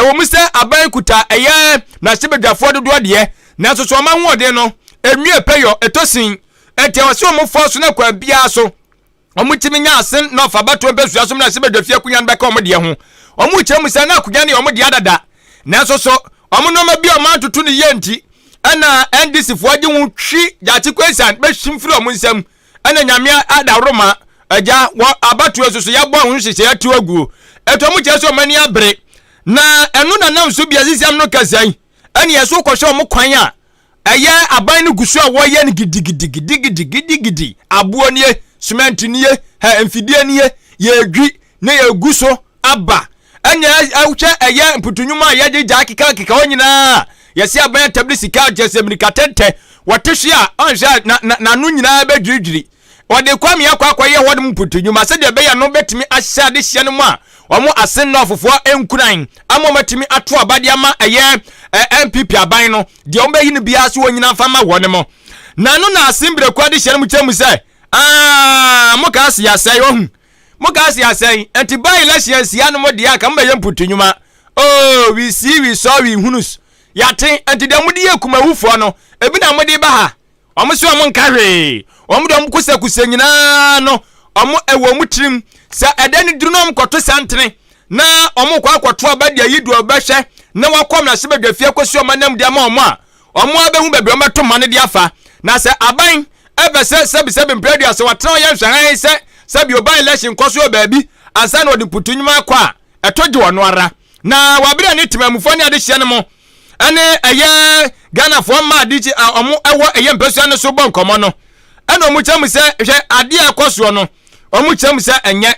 ɛwɔ mu sɛ aban kuta ɛyɛ mmarahyɛbadwafoɔ dodoɔ deɛ nanso so ɔma ahoɔden no ɛnwie pɛyɔ ɛtɔ sin. Enti ɛwɔ sɛ wɔn fɔ so na kwan biara so wɔtumi nya asen na ɔfa abatoɔ mpɛsua so mmra sɛ badwafie akonnwa no bɛka wɔn deɛ ho. Wɔn kyerɛ mu sɛ na akonnwa no yɛ wɔn dea dada, nanso so wɔn nneɛma bi a wɔn antoto no yie nti ɛna NDC foɔ agye ho twi Gyakye Quayson bɛhwim firi wɔn nsam ɛna Nyame adaworoma agya wɔ abatoɔ so so yɛabɔ ho nhyehyɛeɛ ato aguo. Ɛtɔ wɔn kyerɛ sɛ wɔn ani abere na ɛno na nam so bi asisiam no kasa yi ɛne ɛso kɔhwɛ wɔn kwan a Ɛyɛ aban no gu so a wɔyɛ no gidigidigidigidigidi. Aboɔ nie, cement nie, hɛ mfidie nie, yɛredwi na yɛgu so aba. Ɛna ɛhwɛ ɛyɛ mputunwuma a yɛde gya kekakeka hɔ nyinaa. Yɛsi aban atabiri sika kyerɛ sɛ mirika tɛntɛ. Wɔte hwe a ɔnhwɛ a na na n'ano nyinaa bɛdwiridwiri. Wɔde Kwame akɔ akɔyɛ hɔnom mputunwuma sɛdeɛ ɛbɛyɛ no bɛtumi ahyɛ adehyeɛ no mu a wɔn ase nnɔɔfofoɔ nkuran ama wɔatumi ato aba de ama ɛyɛ NPP aban no deɛ wɔbɛyi no biara so wɔnyina mfa ma wɔn mo. Na no na asen berɛku adehyeɛ no mu kyerɛ mu sɛ aa mo kaa se asɛe ɔhu mo kaa se asɛe nti by election asia no mo deɛ anka mobɛyɛ mputunwuma oh we see we saw we hunus yɛate nti deɛ mode yɛ kumawufoɔ no ebi na mode ba ha Wɔn se wɔn nka hwee. Wɔn de wɔn kusakusa nyinaa no, wɔn ɛwɔ wɔn tirim sɛ ɛda no duru na wɔn kɔto santene na wɔn kɔ akɔto aba de ayi deɛ ɔbɛhwɛ na wakɔ mmarahyɛbadwafie akɔsi wɔn anam de ama wɔn a, wɔn abɛhu baabi wɔn bɛto mma no de afa. Na sɛ aban ɛbɛ sɛ sɛbisɛbi mpere aduasa wɔatena hɔ yɛ nhwɛhan sɛ sɛbi ɔba election kɔ so wɔ baabi ansa na wɔde mputu nnwuma akɔ a, ɛtɔ gye ɔno ara. Na wɔabrɛ ne temamufoɔ ne adehyeɛ no mo ɛne ɛyɛ Ghanafoɔ mma adekyi a wɔn ɛwɔ ɛyɛ mpasua no so bɔ nkɔmmɔ no ɛna wɔn kyerɛ mu sɛ hwɛ adeɛ a ɛkɔ soɔ no wɔn kyerɛ mu sɛ ɛnyɛ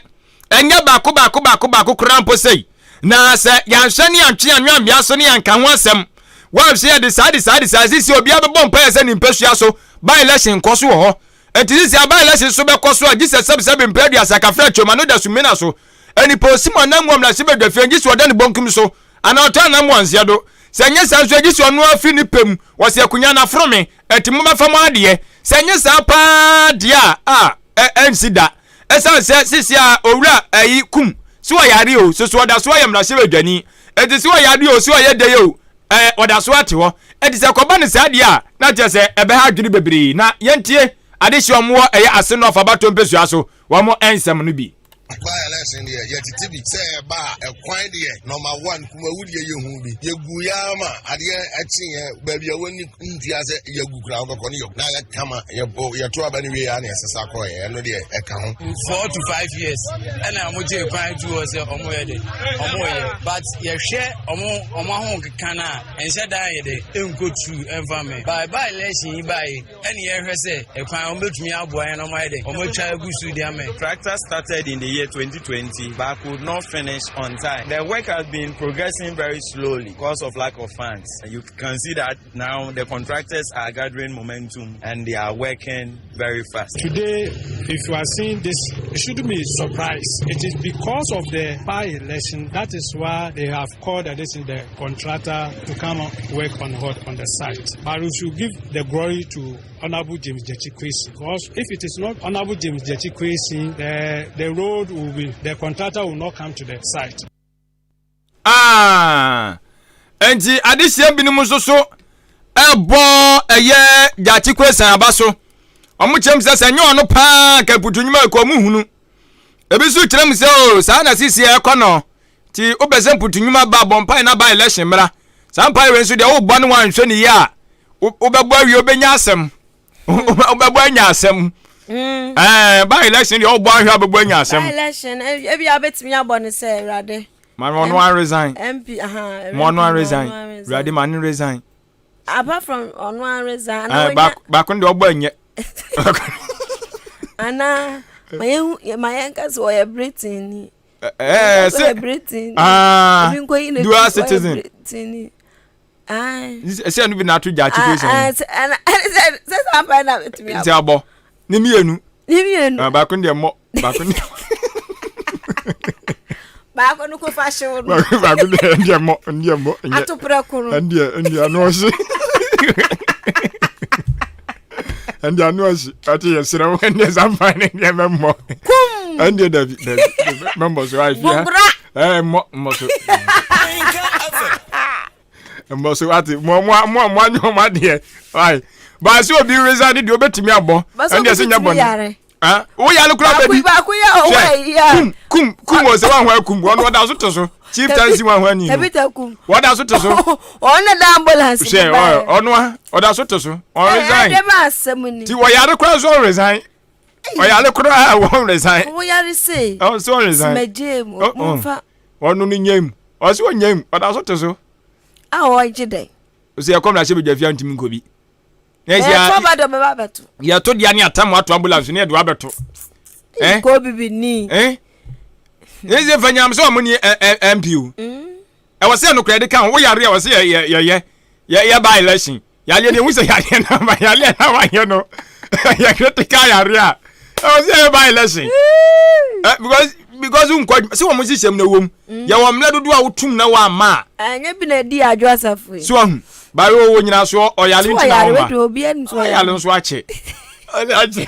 ɛnyɛ baako baako baako baako koraa mpo sei na sɛ yɛanhwɛ ne yɛantwe yɛn anwea so ne yɛanka ho asɛm wɔanhwɛ yɛde saa de saa de saa sisi obiara bɛbɔ mpaeɛ sɛ ne mpasua so by election nkɔ so wɔ hɔ nti sisi a by election so bɛkɔ so a gye sɛ sɛbsɛbe mpɛ aduasa kafra twoma no da sumina so Onipa osim ɔnam wɔ mmarahyɛbadwafie gye sɛ ɔda ne bonkum so anaa ɔtɔ anam wɔ nseɛ do. Sɛ ɛnyɛ saa nso a gye sɛ ɔno ara firi ne pɛ mu ɔse akonya no aforo me ɛnti mobɛfa mo adeɛ. Sɛ ɛnyɛ saa paa deɛ a a ɛ ɛnsi da. Ɛsiane sɛ seesei a owura ɛyi kum sɛ ɔyare o soso ɔda so ayɛ mmarahyɛbadwani ɛnti sɛ ɔyare o sɛ ɔyɛ dɛn o ɛ ɔda so ate hɔ. Ɛnti sɛ ɛkɔba no saa deɛ a na kyerɛ sɛ ɛbɛha adwene bebree. Na yɛntie adehyeɛ a wɔwɔ ɛyɛ Ase North abatoɔ mpɛsua so wɔn nsɛm no bi. By election deɛ yɛtete bi sɛ ɛba a ɛkwan deɛ number one kumawu deɛ yɛhu bi yɛgu yɛ ama adeɛ ɛkyeeɛ baabi a wɔnni ntua sɛ yɛgu kura wobɛkɔ ne yɛ na yɛkama yɛto aba no wie a na yɛsesa kɔɛ ɛno deɛ ɛka ho. 4 to 5 years ɛna ɔmo gye kwan tu hɔ sɛ ɔmo yɛ de ɔmo yɛ, but yɛhwɛ ɔmo ahokeka no a ɛnhyɛ dan yɛ de ɛnkɔ tu ɛmfa mɛ by election yi ba yi ɛne yɛhwɛ sɛ ɛkwan ɔmo bɛtumi aboa yɛn na ɔmo ayɛ de ɔmo atwa agu so de ama. Tractor started in the year 2020 but could not finish on time. The work has been progressing very slowly because of lack of funds. You can see that now the contractors are gathering momentum and they are working very fast. Today, if you are seeing this, you shouldn't be surprised. It is because of the by election that is why they have called this in the contractor to come work on what on the site. But we should give the glory to Honorable James Gyakye Quayson, because if it is not Honorable James Gyakye Quayson, the road will be the contractor will not come to the site. Ah, nti adehyia binom nso so ɛbɔ ɛyɛ Gyakye Quayson aba so. Ɔmo kyerɛ mu sɛ nyɛ ɔno paa ka mputu nnwuma ɛkɔ ɔmo hunu. Ebi nso kyerɛ mu sɛ o saa na sisi ɛkɔ no nti wopɛ sɛ mputu nnwuma ba, bɔ mpae na ba election mmra. Saa mpae wei nso deɛ, wobɔ ne wanhwɛ ne yie a, wobɛbɔ awie, wobɛnya asɛm, wobɛbɔ anya asɛm. Ba election deɛ, wobɔ ahwɛ a, wobɛbɔ anya asɛm. By election ebi a wobɛtumi abɔ ne sɛ Awurade. Ma ɔno a resign. MP aha. Ma ɔno a resign, Awurade ma ne resign. Apart from ɔno a resign. Baako no deɛ, ɔbɔ anyɛ. Ana ma yɛn ma yɛn ka sɛ ɔyɛ Britain ni. Ɛɛ sɛ Britain. Aa, dual citizen. Ɛsɛ ɛnu bi na ato Gyakye Quayson. Sɛ saa mpa na betumi abɔ. Nti abɔ ne mmienu. Ne mmienu. Baako deɛ mmɔ, baako deɛ. Baako no ko fa hyew no. Baako deɛ, ɛndeɛ mmɔ, ɛndeɛ mmɔ. Atoprɛ ko no. Ɛndeɛ ano ɔhye. Ɛndeɛ ano ɔhye. Ɔte yɛ serɛ wo, ɛndeɛ saa mpa ne ɛndeɛ mɛmmɔ. Kum. Ɛndeɛ dabi dabi, mɛmmɔ so ayi fia. Bobra. Ɛɛ mmɔ mmɔ so. Mmɔ so ate mo mo mo mo anyɛ ɔmo adeɛ ayi baasi obi resign deɛ, obetumi abɔ, ɛndeɛ sɛ nyɛ bɔ ne ah wo yare kura bɛdi. Baako yɛ ɔwɔ ayi a. Kum kum kum wɔ sɛ wɔn ho akum wɔn, wɔda so te so. Chief Tansi wɔn ho ani no, wɔda so te so. Ɔno na da ambulance. Hwɛ, ɔno a ɔda so te so, ɔn resign. Ɛyɛ ma asɛm ni. Ti wɔyare kura so, ɔn resign, ɔyare kura wɔn resign. Wɔn yare se. Ɔn so ɔn resign. Simagye mu mo nfa. Ɔno no nyɛ mu, ɔsi ɔnyɛ mu, ɔda so te so. A ɔgye dɛ. Ɔsi ɛkɔm na ahyɛ badwa fia ntumi nkɔ bi. Ɛtɔ ba dɔ bɛba abɛto. Yɛto deɛ ne atam ato ambulance ne yɛde wabɛto. Kɔ bibi ni. Ne sɛ fa nyam sɛ ɔmo ni MP o. Ɛwɔ sɛ nokorɛ de ka ho, woyare a, wɔ sɛ yɛyɛ yɛ ba election. Yareɛ deɛ, ehu sɛ yareɛ na ma yareɛ na wayɛ no yɛ critical yareɛ a, ɛwɔ sɛ yɛyɛ ba election. Because nkɔ sɛ wɔn hyehyɛ mu na wɔm yɛwɔ mmerɛ dodoɔ a wotum na wɔama a. Ɛnyɛ bi na edi adwo asafo yi. So ahu baabi wɔ nyina so ɔyare nti na wɔma ɔyare nso akyɛ akyɛ.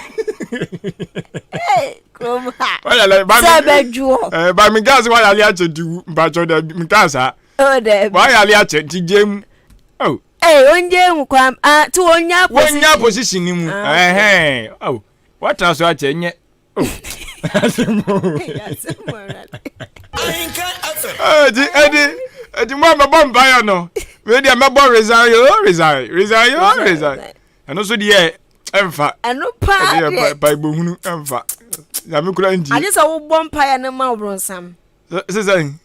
Kurom ha sɛ bɛdwoɔ. Ɛɛ ba mi gaasi wayale akyɛ nti wu mpatsɔ dɛ mi kaa saa. O dɛ. Wayale akyɛ nti gye mu. Oh. Ee, onye mu kwan ah ti wonya position. Wonya position ni mu. Ɛhɛn. Oh. Watena so akyɛ nyɛ. Oh. Ɛdi ɛdi ɛdi mu a mɛbɔ mpaeɛ no. Wei deɛ, mɛbɔ resign yo, resign, resign yo, resign. Ɛno nso deɛ, ɛmfa. Ɛno paa deɛ. Paebɔhunu ɛmfa. Nyame kura ntie. Agye sɛ wobɔ mpaeɛ no ma ɔbrɔnsam. Sisan.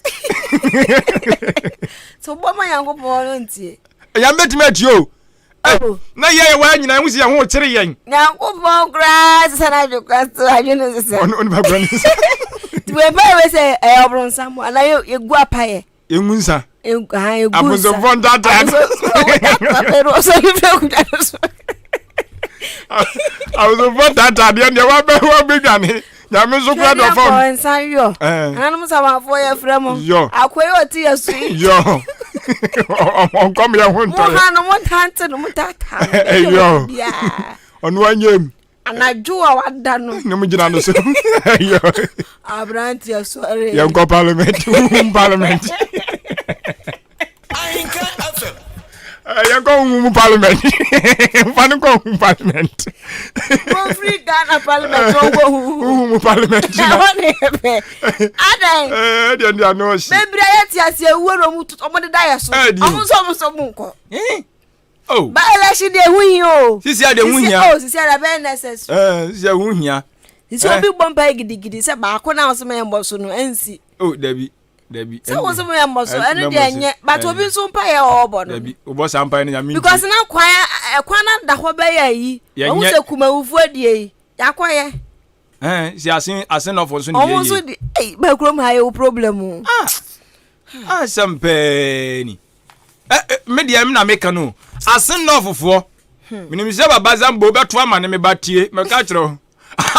Sɛ wobɔ ma Nyankopɔn no ntie. Nyame bɛtumi atie o. Oh. Na yɛ yɛ waa nyinaa ho si yɛn ho kyere yɛn. Nyankopɔn koraa sesa no adwe koraa so adwe no sesa. Ɔno onipa koraa ne sesa. Nti wei mpaeɛ wei sɛ ɛyɛ ɔbrɔnsam anaa yɛgu apayɛ. Yɛngu nsa. Yɛngu nsa. Abosomfoɔ ntaataa. Abosomfoɔ so. Abosomfoɔ ntaataa deɛ wabɛdwane. Nyame nso kura dɔ fam. Twɛdeɛ nsa yɔ. Ananom samanfoɔ yɛ frɛ mo. Yɔ. Akoe ɔte yɛ so yi. Yɔ. Ɔnkɔm yɛ ho ntɔ yɛ. Mo ha no, mo ntante no, mo taataa no. Yɔ. Ɔno anyɛ mu. Anadwo a wada no. Ne mo gyina no so. Yɔ. Aberanteɛ sɔre. Yɛnkɔ parliament. Huhum parliament. Ahinka FM. Yɛn kɔ huhu mu parliament. Nfa no kɔ huhu parliament. Wɔn firi Ghana parliament wɔn kɔ huhu. Huhu mu parliament. Ɛhɔ ne yɛ pɛ. Adan. Ɛɛ deɛ ndi ano ɔsi. Bebree a yɛte ase ewuo na wɔn tutu wɔn deda yɛ so. Wɔn nso wɔn nso wɔn nkɔ. Oh. Ba election deɛ ehu hia o. Sisi ade ehu hia. Sisi o sisi ade abɛyɛ necessary. Ɛɛ sisi ehu hia. Sisi obi bɔ mpa gidigidi sɛ baako na ɔsɛ mɛ mbɔ so no ɛnsi. Oh dabi. Dabi. Sɛ wo sɛ mo yɛ mbɔ so ɛno deɛ ɛnyɛ but obi nso mpa yɛ ɔɔbɔ no. Dabi wobɔ saa mpa yɛ no nyame nti. Because na kwan ɛkwan na da hɔ bɛyɛ ayi. Ɔmo sɛ kumawufoɔ die yi yakɔyɛ. Ɛn si ase ase nɔfo nso ne yɛ yie. Ɔmo nso di ɛyi bɛ kurom ha yɛ wo problem o. Ah asɛm pɛɛ ni. Ɛ me deɛ me na meka no ase nɔfofoɔ. Menim sɛ baba zambo bɛto ama ne me ba tie mɛka kyerɛ wo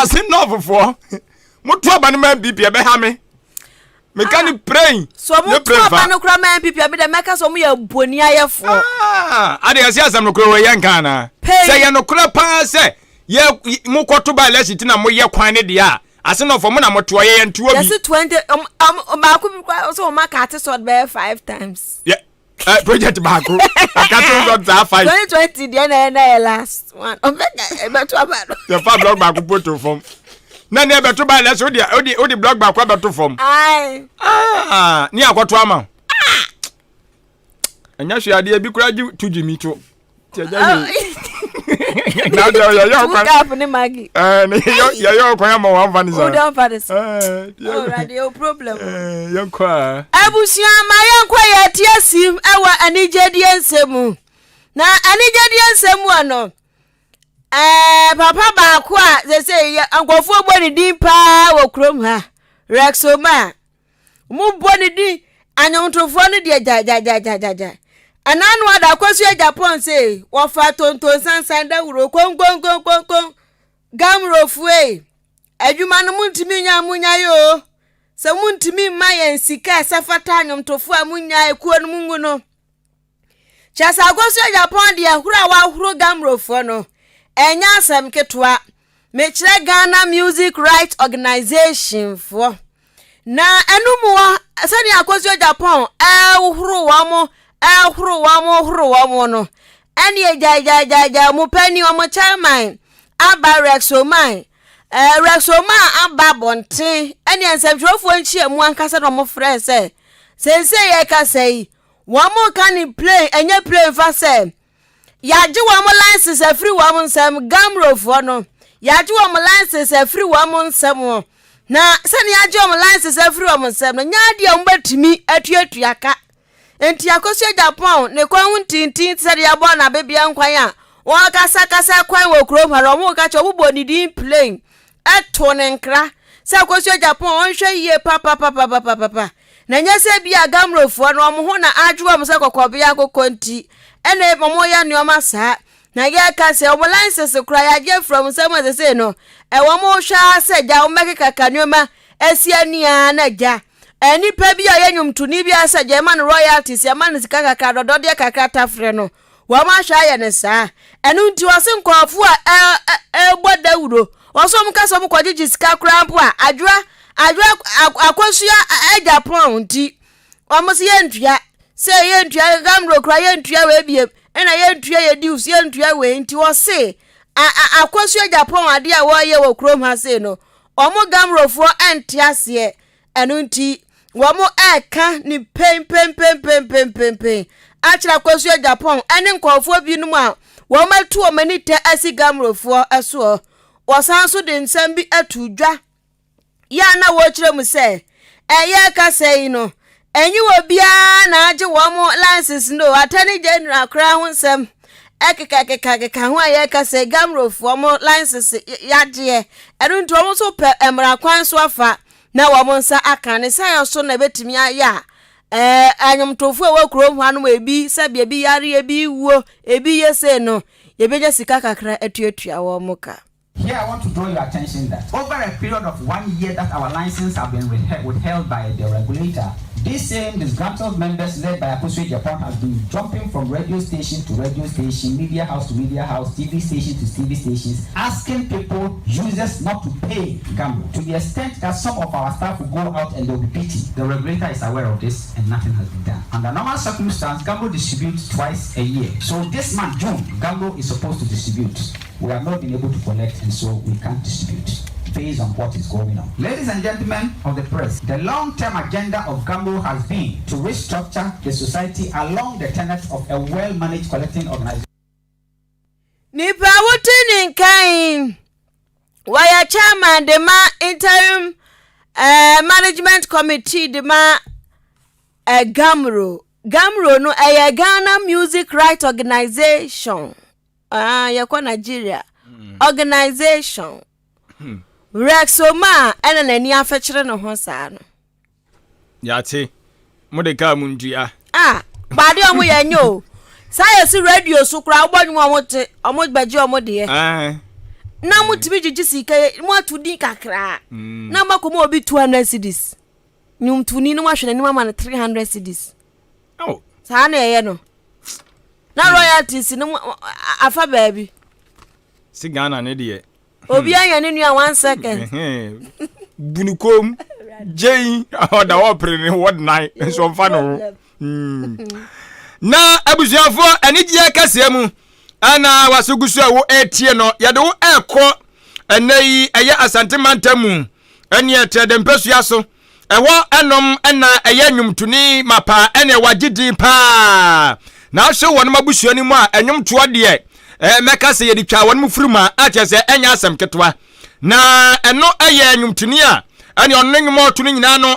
ase nɔfofoɔ moto aba no ma NPP ɛbɛha me. meka ne prɛn so ɔmo to aba no kora ma npp abi dɛ mɛka sɛ ɔmo yɛ boni ayɛfoɔ ah, ade ɛsɛ asɛm nokorɛ wɔ yɛ nka anaa sɛ yɛ nokorɛ paa sɛ yɛ mokɔto ba election ti na moyɛ kwan ne deɛ a ase nɔfɔ mo na motoɔ yɛyɛ ntoɔ bi yɛse 20 baako bi kora sɛ ɔma ka ate sɔd bɛyɛ 5 times yɛ Eh, project baako akate nsɔ saa five. 2020 deɛ na ɛna yɛ last one ɔbɛka ɛbɛto aba no. yɛfa blɔk baako po to fam na ne ɛbɛto ba ɛlɛsɛ wode wode wode blɔk baako abɛto fam. Ayi. Ah, ne akɔto ama. Ah! Ɛnyɛ hwee adeɛ bi koraa gye to gye mi to. Ti ɛnyɛ hwee. Na deɛ yɛyɛ ɔkwan. Two cup ne Maggi. Ɛɛ ne yɛyɛ ɔkwan ama wɔn afa ne sa. Wode ɔfa ne sa. Ɛɛ. Ɔwurade o problem. Ɛɛ yɛn kɔ a. Abusua ma yɛn kɔ yɛ ti asim ɛwɔ anigyedeɛ nsɛm mu. Na anigyedeɛ nsɛm mu no ɛɛ papa baako a sese yɛ nkurɔfoɔ bɔ ne din paa wɔ kurom ha Rex Omar. Wɔbɔ ne din anwomtofoɔ no deɛ gyagyagyagyagya. Ɛna ano ada akɔsua Japan se wɔfa tonton sansan dawuro konkonkonkonkon gamrofoe adwuma no montumi nya monya yɛ o sɛ montumi mma yɛn sika a ɛsɛ fata anwomtofoɔ a monya ekuo no mungu no. Kyerɛ sɛ Akosua Agyapong deɛ horo a wahoro Gamrofoɔ no, ɛnyɛ asɛm ketewa. Mekyerɛ Ghana Music Rights Organization foɔ. Na ɛno mu hɔ, sɛdeɛ Akosua Agyapong ɛhoro wɔn, ɛhoro wɔn, horo wɔn no, ɛne gyaegyaegyaegyae wɔn panin, wɔn chairman, aba Rex Oman. Eh, Rex Oman aba abɔnten, ɛne nsɛmtwerɛfoɔ nhyiamu ankasa na wɔfrɛ sɛ, seesei yɛkasa yi, Wɔn ka ne plane ɛnyɛ plane fa sɛ yagye wɔn license afiri wɔn nsam gamrofoɔ no yagye wɔn license afiri wɔn nsam na sɛnea yagye wɔn license afiri wɔn nsam no nyɛ adeɛ a wɔbɛtumi atuatua ka nti akosua Japan ne kwan ho ntintin sɛ deɛ yɛabɔ no abebea nkwan a wɔkasakasa kwan wɔ kurom ha no wɔn ka kyerɛ wɔn bɔ ne din plane ɛto ne nkra sɛ akosua Japan ɔnhwɛ yie papapapapapa Na ɛnyɛ sɛ ebia Gamrofoɔ no wɔn ho na adwo wɔn sɛ kɔkɔbea nkokɔ nti ɛna wɔyɛ nneɛma saa. Na yɛka sɛ wɔn license koraa yɛagye afiri wɔn nsam a sesei no ɛwɔ wɔn hwɛ ara sɛ gya wɔn bɛkekaka nneɛma asi ani ara na gya. Nnipa bi a ɔyɛ nnwomtoni bi a sɛ gya ɛma no royalties ɛma no sika kakra dɔdɔdeɛ kakra tafrɛ no Wɔn ahwɛ ayɛ no saa. Ɛno nti wɔse nkurɔfoɔ a ɛrebɔ dawuro, wɔse wɔn ka sɛ wɔn kɔgyegye sika koraa mpo a, adwoa, adwoa akosua agya pɔn nti, wɔn se yɛntua, sɛ yɛntua gamro koraa yɛntua wei biem, ɛna yɛntua yɛ dues, yɛntua wei nti wɔse akosua agya pɔn adeɛ a wɔreyɛ wɔ kurom ha sei no, wɔn gamrofoɔ ɛnte aseɛ. Ɛno nti, wɔreka ne penpenpenpenpenpen akyerɛ Akosua Agyapong ne nkurɔfoɔ binom a wɔatu wɔn ani tɛ asi Gamrofoɔ soɔ. Wɔsan nso de nsɛm bi ato dwa yɛ a na wɔrekyerɛ mu sɛ ɛyɛ kasa yi no, ɛnyɛ obiara na agye wɔn license no, Attorney General koraa ho nsɛm ɛkekakekakeka ho a yɛreka sɛ Gamrofoɔ mo license yagyeɛ. Ɛno nti wɔn nso pɛ mmara kwan so afa na wɔn nsa aka ne sɛ so na ebetumi ayɛ a ɛɛ anwomtofo a ɛwɔ kurom hɔ anom ebi sɛbi ebi yare ebi wuo ebi yɛ sei no yɛbɛnya sika kakra atuatua wɔn ka. Here I want to draw your attention that over a period of one year that our license have been withheld by the regulator, These same disgruntled members led by Akosua Agyapong has been jumping from radio station to radio station, media house to media house, TV station to TV stations, asking people, users not to pay GHAMRO, to the extent that some of our staff will go out and they will be beaten. The regulator is aware of this and nothing has been done. Under normal circumstances, GHAMRO distributes twice a year. So this month, June, GHAMRO is supposed to distribute. We have not been able to collect and so we can't distribute based on what is going on. Ladies and gentlemen of the press, the long-term agenda of GHAMRO has been to restructure the society along the tenets of a well-managed collecting organization. Nipa a wote ne nka yi, wɔyɛ chairman de ma interim eh, management committee de ma eh, GHAMRO. GHAMRO no ɛyɛ Ghana Music Right Organization. Ah, yɛkɔ Nigeria. Organization. Rex Omar ɛna n'ani afɛkyerɛ ne ho saa no. Yɛate. Mode kaa mu ntua. Ah, baade ɔmo yɛ nyɛ o. Saa yɛ si radio so koraa wobɔ nnwom a ɔmo te ɔmo bɛgye ɔmo deɛ. Na mo tumi gyegye sika yi mo ato din kakraa. Na mo akɔ mo obi 200 cedis. Nnwomtoni no mo ahwɛ n'anim ama no 300 cedis. Oh. Saa na ɛyɛ no. Na royalties no mo afa baabi. Si Ghana ne deɛ. Obi anya ne nua one second. Bunukom gyei ɔda hɔ pere ne wɔ nan nso ɔmfa ne ho. Hmm. Na abusuafoɔ anigyeɛ kɛseɛ mu ɛna waso gu so a wo ɛretie no yɛde wo ɛrekɔ ɛnɛ yi ɛyɛ Asante mantam mu ɛne ɛtrɛ dɛ mpasua so Ɛhɔ nom na ɛyɛ nnwomtoni mapa ɛne wagye din paa. Nanso wɔn abusua no mu a nnwomtoɔ deɛ mɛka sɛ yɛde twaa wɔn mu firi mu a akyerɛ sɛ ɛnyɛ asɛm ketewa. Na ɛno ɛyɛ nnwomtoni a ɛne ɔno ne nnwom a ɔto no nyinaa no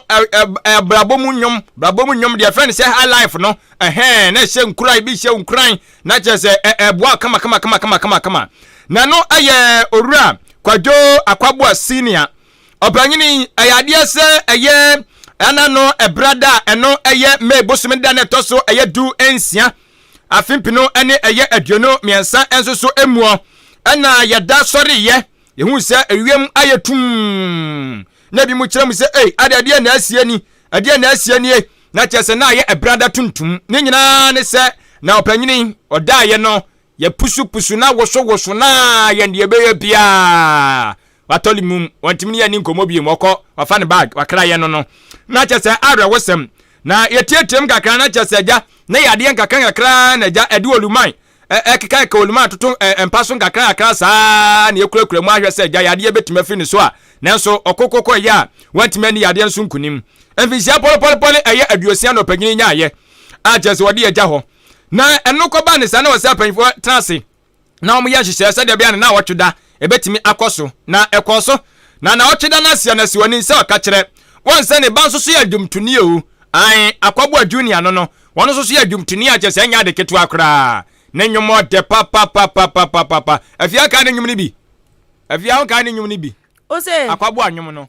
brabɔ mu nnwom brabɔ mu nnwom deɛ ɛfrɛ no sɛ high life no ɛhɛn na ɛhyɛ nkuran bi hyɛ nkuran na kyerɛ sɛ ɛboa kama kama kama kama kama kama na ɛno ɛyɛ owura Kwadwo Akwaboa senior Ɔpanyin yi, ɛyɛ adeɛ sɛ ɛyɛ ɛna no ɛbrada a ɛno ɛyɛ May bosome da na ɛtɔ so ɛyɛ du nsia afe mpino ɛne ɛyɛ 23 nso so emuɔ ɛna yɛda sɔreyɛ yɛhu sɛ ewiem ayɛ tum na ebi mu kyerɛ mu sɛ ei ade adeɛ na asie ni adeɛ na asie nie na kyerɛ sɛ na ayɛ ɛbrada tuntum ne nyinaa ne sɛ na ɔpanyin ɔdaeɛ no Yɛpusupusu na wosowoso na yɛn deɛ ɛbɛyɛ biara watɔ ne mum wɔntumi ne yɛn ni nkɔmmɔ bio ɔkɔ wafa ne bag wakra yɛn no no na kyɛ sɛ awerɛhosɛm na yɛtiatiam kakra na kyɛ sɛ agya na yɛ adeɛ nkakra nkakra na agya ɛde oluman ɛkeka ɛka oluman toto mpa so nkakra nkakra saa na yɛkurakura mu ahwɛ sɛ agya yadeɛ bɛtumi afiri ne so a nanso ɔkokokɔ ɛyɛ a wantumi ani yadeɛ nso nkunim mfinhyia pɔlepɔlepɔle ɛyɛ 60 na ɔpanyini nyaayɛ a kyɛ sɛ wɔde agya hɔ Na ɛno kɔbaa ne saa na wɔsɛ apanyinfoɔ tena ase na wɔyɛ nhyehyɛɛ sɛdeɛ ɛbɛyɛ a ne naawɔtwe da ɛbɛtumi akɔ so. Na ɛkɔɔ so. Na naawɔtwe da no aseɛ no Asiwani sɛ ɔka kyerɛ wɔn sɛ ne ba nso so yɛ dwomtoni o. Ae, Akwaboa Junior no no, wɔn nso so yɛ dwomtoni a kyerɛ sɛ ɛnyɛ ade ketewa koraa. Ne nnwom ɔdɛ papapapapapapa. Afia kae ne nnwom no bi? Afia wo kae ne nnwom no bi? Ose. Akwaboa nnwom no.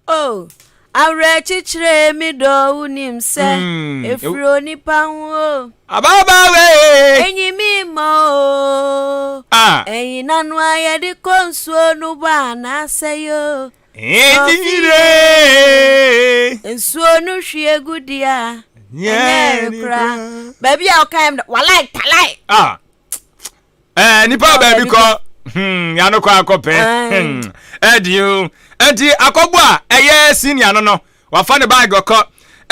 Oh, awerɛkyekyerɛ mi dɔ wonim sɛ mm. ɛfiri onipa ho o. Ababaawa ee. Enyi mi ma o. Ah. Ɛyi nanu a yɛde kɔ nsuo no bɔ anaasɛ yo. Ɛnyire. Nsuo no hwie gu di a. Ɛnyɛ kura. Baabi a ɔka yɛm walai talai. Ah. ɛɛ eh, nipa baabi kɔ hmm yano kɔ akɔpɛ hmm ɛdi o nti akɔbɔ a ɛyɛ senior no no wafa ne baagi ɔkɔ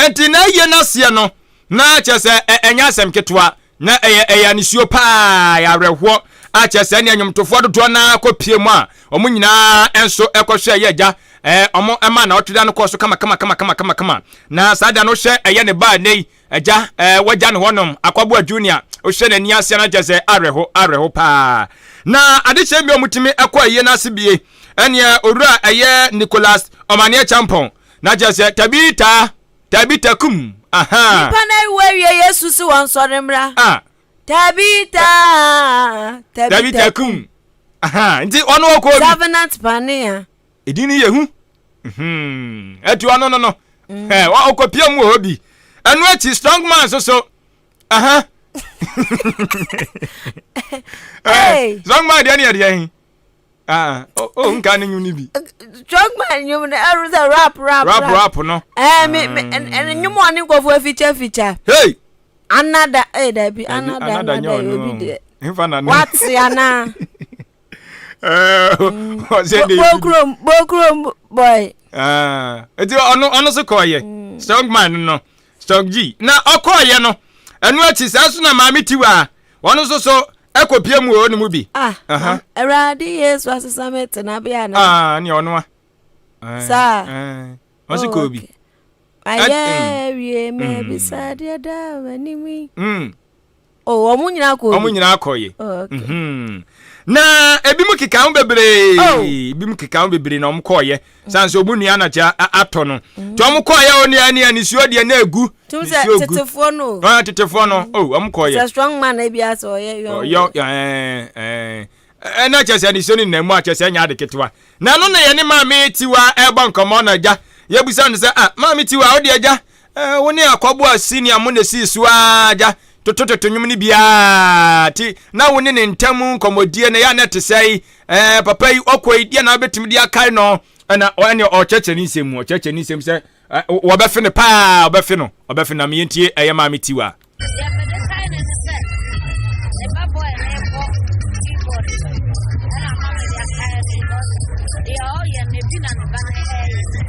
nti na ɛyɛ n'aseɛ no na kyerɛ sɛ ɛnyɛ asɛm ketewa na ɛyɛ ɛyɛ anisuo paa yɛ awerɛhoɔ a kyerɛ sɛ ɛne nnwomtofoɔ dodoɔ naa kɔ pie mu a wɔn nyinaa nso ɛkɔhwɛ ɛyɛ agya ɛɛ wɔn ɛma na ɔtwe da no kɔɔ so kama kama kama kama kama kama na saa da no hyɛ ɛyɛ ne baa ne yi Agya eh, wagya ne hɔnom, Akwaboa Junior, wohwɛ n'ani ase na kyerɛ sɛ awerɛho, awerɛho paa. Na adekyɛ bi a wɔtumi kɔ ayie no ase bie, ɛneɛ owura ɛyɛ Nicholas Ɔmaneɛ Kyampɔn, na kyerɛ sɛ Tabita, Tabita kum, aha. Nipa na awu awie Yesu se wɔn sɔre mmra. Ah. Tabita, Tabita kum, aha, nti ɔno ɔkɔ bi. Covenant Panea. Edin no yɛ hu. Hmm, ɛti ɔno no no. Mm. Ɛ ɔkɔpia mu wɔ hɔ bi. Ɛno akyi strong man nso so. Aha. Hey. Strong man deɛ ne yɛ deɛ he. Ah, oh. Oh, nka ne nnwom no bi. Strongman nnwom no ɛro sɛ rap rap. Rap rap no. Ɛɛ me me ɛne nnwom a ɔne nkurɔfoɔ feature feature. Hey. Anada ee dabi anada anada yɛ obi deɛ. Nfa na ne. Wate anaa. Ɔsɛ de. Bokrom bokrom boy. Eti ɔno ɔno so kɔɔyɛ mm. Strongman no Strong G na ɔkɔɔyɛ no ɛno akyi saa so na maame tiwa ɔno nso so ɛkɔpie mu wɔ ne mu bi. Ah, Awurade Yesu asesa me tenabea na. Ah, ne ɔno a. Saa. Ɔsi kɔɔ bi. Ayɛ wie mɛbisa deɛ da m'anim yi. Oh, wɔn nyinaa kɔ bi. Wɔn nyinaa kɔ ye. Oh, okay. Mm-hmm. Na ebi mu keka ho bebree. Oh. Ebi mu keka ho bebree na wɔn kɔɔ yɛ. San so wɔn nua na kyɛ atɔ no. Mm. Tí wɔn kɔɔ yɛ wɔn nua ni anisuo deɛ na egu. Tum sɛ tetefoɔ no. Ɔn tetefoɔ no. Oh, wɔn kɔɔ yɛ. Sɛ strong man ebi asɛ ɔyɛ yɔn. Yɔ ɛɛ ɛɛ ɛna kyɛ sɛ nisuo no nam mu a kyɛ sɛ ɛnyɛ ade ketewa. Na ɛno na yɛne maame tiwa ɛrebɔ nkɔmmɔ na agya yɛbusa no sɛ ah maame tiwa wo deɛ agya eh, wo ne akɔboa senior mo na esii so ara agya totototo nnwom no biara ti na wo ne ne ntam nkɔmmɔdie na yɛ a na ɛte sɛ yi eh, papa yi ɔkɔ yi deɛ na wobɛtumi de akae no ɛna ɛne ɔkyerɛkyerɛ ne nsɛm mu ɔkyerɛkyerɛ ne nsɛm sɛ eh, wɔbɛfe no paa ɔbɛfe no ɔbɛfe no na meyɛntie ɛyɛ maame tiwa. Deɛ mede kae no ne sɛ, me ba boy no rebɔ keyboard no, ɛna ama mede akae no because deɛ ɔyɛ no ebi na ne ba no ɛreyɛ.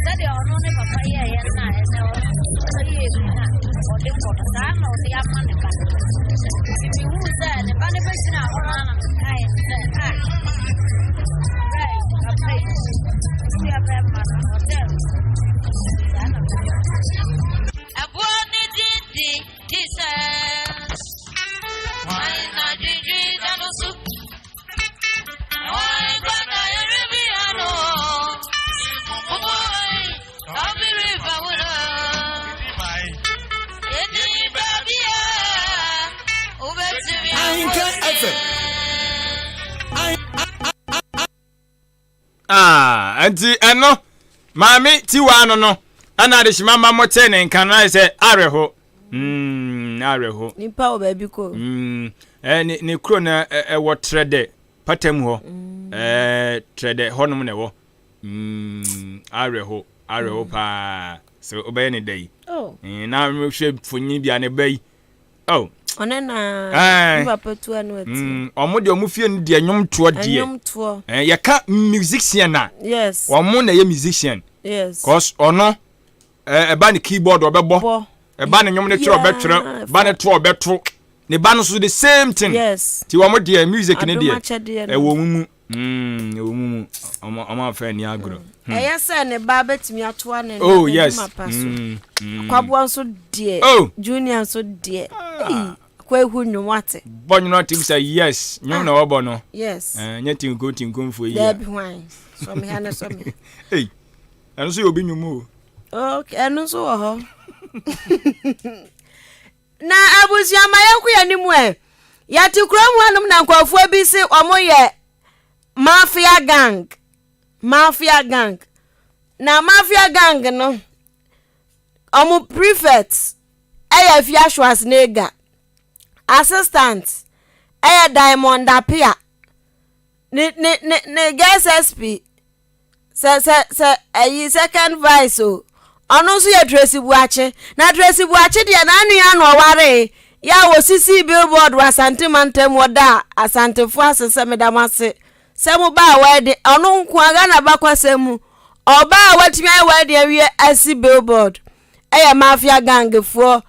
Sɛdeɛ ɔno ne papa yɛɛyɛ no na ɛnɛ ɔno nso yɛ ebi na ɔde bɔ no, saa na ɔde ama ne ba no. Nti mehuu sɛ ne ba no bɛgyina hɔ no na mekae no sɛ, ah, bɛɛ papa yi, nua bɛrima no, ɔdɛ saa na mede Ɛboɔ ne din de Jesus. Hwan na dwindwin da no so? Hwan kwa na yɛrebia no? Boy, ɔbiri ba wura. Yɛni baabi a wobɛtumi Ahenka FM. Ah, nti ɛno maame tiwa no no ɛna adehyema ma mo te ne nka no ayɛ sɛ awerɛho mm, awerɛho nipa wɔ baabi kɔ mm, eh, ne, ne kuro no ɛwɔ trɛdɛ patam hɔ mm. eh, trɛdɛ hɔnom na ɛwɔ mm, awerɛho awerɛho mm. paa sɛ wobɛyɛ ne da yi oh. mm, na hwɛ mfonyin bi a ne ba yi Oh. Ɔne na ne papa tu ano ati. Mm, ɔmo deɛ ɔmo fie no deɛ nnwom toɔ deɛ. Nnwom toɔ. Eh, yɛka musician a. Yes. Ɔmo na ɛyɛ musician. Yes. Cause ɔno eh, ɛba ne keyboard ɔbɛbɔ. Bɔ. Ɛba ne nnwom ne twerɛ ɔbɛtwerɛ. Ba ne to ɔbɛto. Ne ba no so the same thing. Yes. Ti wɔn deɛ music ne deɛ. Adom akyɛdeɛ no. Ɛwɔ wɔn mu. Mm, ɛwɔ mu mu. Ɔmo ɔmo afɛ ni agorɔ. Mm. Ɛyɛ sɛ ne ba bɛtumi atoa ne oh, yes. adwuma pa so. Mm, mm. Akwaboa nso deɛ. Oh. Junior nso deɛ. Ah. Kwahu nnwom ate. Bɔ nnwom ate sɛ yes, nnwom na wɔbɔ no. Yes. Eh, nyɛ tinko tinko mfo yi. Dabi hwan. Sɔmi ha ne sɔmi. Ei. Ɛno nso yɛ obi nnwom o. Okay, ɛno nso wɔ hɔ. Na abusua ma yɛnkɔ yɛn anim ɛ. Yɛte kurom hanom na nkurɔfoɔ bi se wɔyɛ mafia gang. Mafia gang. Na mafia gang no, wɔn prefect ɛyɛ Afia Schwarzenegger. Assistant ɛyɛ Diamond Appiah. Ne ne ne ne girls SP sɛ sɛ sɛ ɛyi second vice o ɔno nso yɛ Tracy Buakye na Tracy Buakye deɛ n'anua na ɔwaree yɛ a wɔsisii billboard wɔ Asante mantam wɔda Asantefoɔ ase sɛ meda mo ase sɛ mo baa wɛde ɔno nko a Ghana bakwasɛm mu ɔbaa a watumi ayɛ wɛde awie asi billboard ɛyɛ mafia gangfoɔ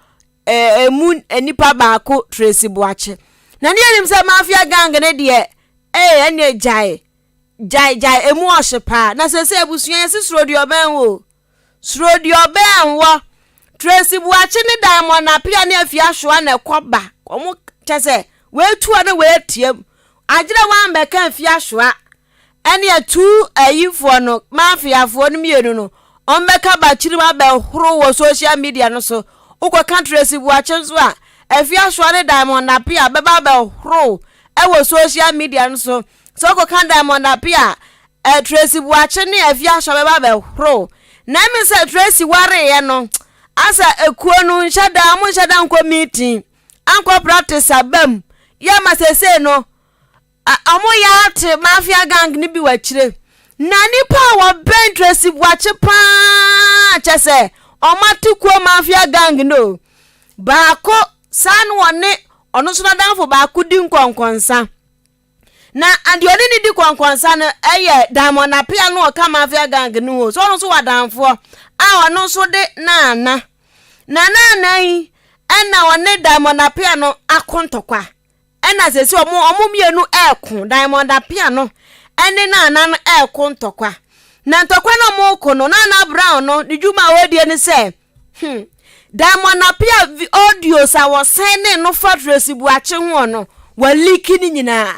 ɛmu nipa baako Tracy Buakye na ne yɛnim sɛ mafia gang ne deɛ ɛɛ ɛne gyae Gyae gyae emu ɔhye paa. Na sese abusua yɛse suro deɛ ɔbɛn wo o. Suro deɛ ɔbɛn wɔ. Tracy Buakye ne Diamond Appiah ne Afia Ahoa na ɛkɔ ba. Wɔn kyɛ sɛ wei tu a na wei atiam. Agyerɛ wɔn ambɛka Afia Ahoa ɛne atu ayifoɔ no mafiafoɔ no mmienu no wɔn bɛka bakyirim abɛhoro wɔ social media no so. Wokɔka Tracy Buakye nso a Afia Ahoa ne Diamond Appiah bɛba abɛhoro ɛwɔ social media no so. Sɛ ɔkɔka Diamond Appiah a, eh, Tracy Boakye ne Afia Asha bɛba abɛhorow. Na ɛme sɛ Tracy wareeɛ no, asɛ ekuo no nhyɛ da, ɔmo nhyɛ da nkɔ meeting, ankɔ practice aba mu. Yɛ ma seesei no, Wɔyɛ ate mafia gang no bi wɔ akyire. Na nnipa a wɔbɛn Tracy Boakye paa kyɛ sɛ wɔate kuo mafia gang no o. Baako saa na wɔne ɔno nso n'adamfo baako di nkɔnkɔnsa. Na deɛ ɔne ne di kɔnkɔnsa no yɛ Diamond Appiah no ɔka mafia gang no ho. So ɔno nso wɔ adamfoɔ a ɔno nso de Nana. Na Nana yi ɛna ɔne Diamond Appiah no ako ntɔkwa. Ɛna sɛsi ɔmo ɔmo mmienu ɛɛko, Diamond Appiah no ɛne Nana no ɛɛko ntɔkwa. Na ntɔkwa no ɔmo ko no, Nana Brown no ne dwuma a ɔredie ne sɛ, hmm, Diamond Appiah audios a wɔsɛn ne no fa Tracy Boakye ho no, wɔaliki ne nyinaa.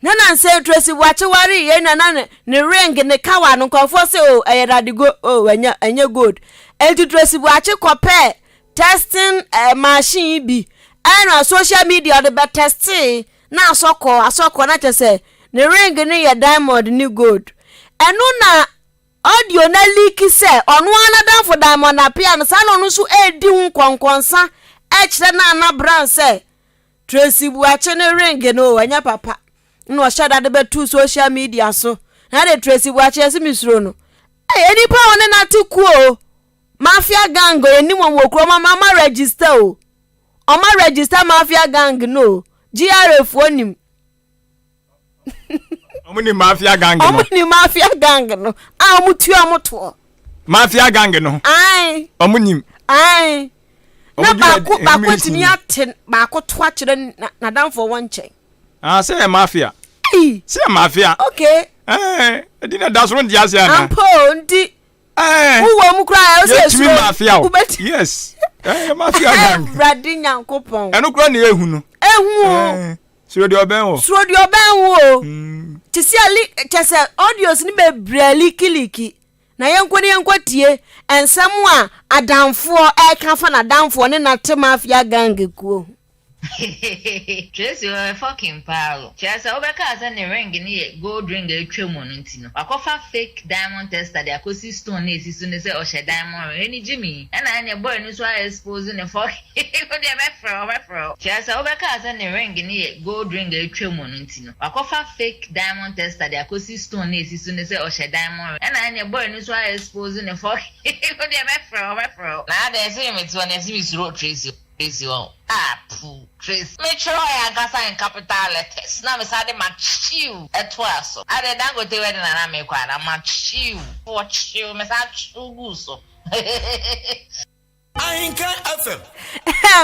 Na nansɛ Tracy Boakye ware yei na na ne ring ne kawa no nkurɔfoɔ sɛ o oh, ɛyɛ dadigo o oh, ɛnyɛ ɛnyɛ gold. Enti Tracy Boakye kɔpɛɛ testing eh, machine yi bi ɛna social media ɔde bɛ testee na asɔkɔ asɔkɔ na kyɛ sɛ ne ring no yɛ diamond ne gold. Ɛno na audio na leak sɛ ɔno ara n'adamfo Diamond Appiah no saa na ɔno nso ɛredi ho nkɔnkɔnsa ɛkyerɛ Nana Brown sɛ Tracy Buakye ne ring no o ɛnyɛ papa na ɔhyɛ da de bɛto social media so na de Tracy Buakye ɛsɛ mesuro no ɛyɛ nipa a ɔne nate kuo o mafia gang o yɛnim wɔn wɔ kurom ama ama register o ɔma register mafia gang no o GRA foɔ nim Ɔmo ni mafia gang no. Ɔmo ni mafia gang no a ɔmo tua ɔmo toɔ. Mafia gang no. Ayi. Ɔmo nim. Ayi. Na baako baako etumi ate baako to akyerɛ n'adanfo wɔ nkyɛn. Ah sɛ yɛ mafia. Ayi. Sɛ yɛ mafia. Okay. Ɛɛ ɛdi na da soro nti ase ana. Ampo nti. Ɛɛ. Wowɔ mu koraa ɛwɔ sɛ esuro. Yɛtumi mafia o. Yes. Ɛɛ mafia gang. Ɛwurade nyankopɔn. Ɛno koraa na ehu no. Ehu o. Suro deɛ ɔbɛn wo. Suro deɛ ɔbɛn wo o. Mm. Te sɛ ali kyɛ sɛ audios no bebree likiliki na yɛnkɔ ne yɛnkɔ tie nsɛm a adamfoɔ ɛreka fa n'adamfoɔ ne n'ate mafia gang kuo ho. Tracy ɔyɛ fucking paa o. Kyerɛ sɛ wobɛkaa sɛ ne ring no yɛ gold ring a atwa mu no nti no wakɔfa fake diamond tester de akɔsi stone no a ɛsi so no sɛ ɔhyɛ diamond ring. Ɛne Jimmy ɛna ɛneɛ boy no nso a expose ne fucking Wo deɛ mɛfrɛ wo, mɛfrɛ wo. Kyerɛ sɛ wobɛkaa sɛ ne ring no yɛ gold ring a atwa mu no nti no, wakɔfa fake diamond tester de akɔsi stone no a ɛsi so no sɛ ɔhyɛ diamond ring. Ɛna ɛneɛ boy no nso a expose ne fucking Wo deɛ mɛfrɛ wo, mɛfrɛ wo. Na adɛn sɛ mete hɔ na ɛse mesuro Tracy Tracy wɔn ah puu Tracy. Metwerɛɛ ankasa in capital letters na mesan de makyew toaa so. Adɛn Dangote wedding na na merekɔ anaa? Makyew, wɔkyew, mesan kyew guu so. Ahenkan FM.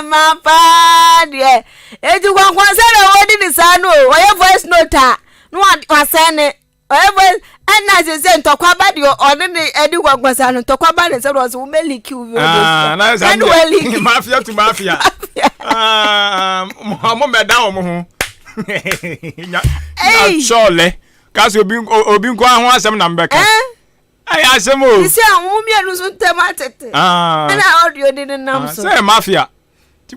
Ma paa deɛ eti kwankwansɛ na wɔdi ne saa no o ɔyɛ voice note a na wasɛn ne ɔyɛ voice ɛna sɛ sɛ ntɔkwa ba deɛ ɔne ne ɛdi kwankwansa no ntɔkwa ba ne sɛ na ɔsɛ wɔn liki wo bi ah, na ɛna wɔn liki mafia to mafia ah, mo mɛda wɔn ho nya sɔɔlɛ kasi obi obi nko ho asɛm na mbɛka. Eh? Ɛyɛ asɛm o. Sisi a wɔn mmienu nso ntɛm atete. Ah. Ɛna audio de ne nam ah, so. Sɛ mafia.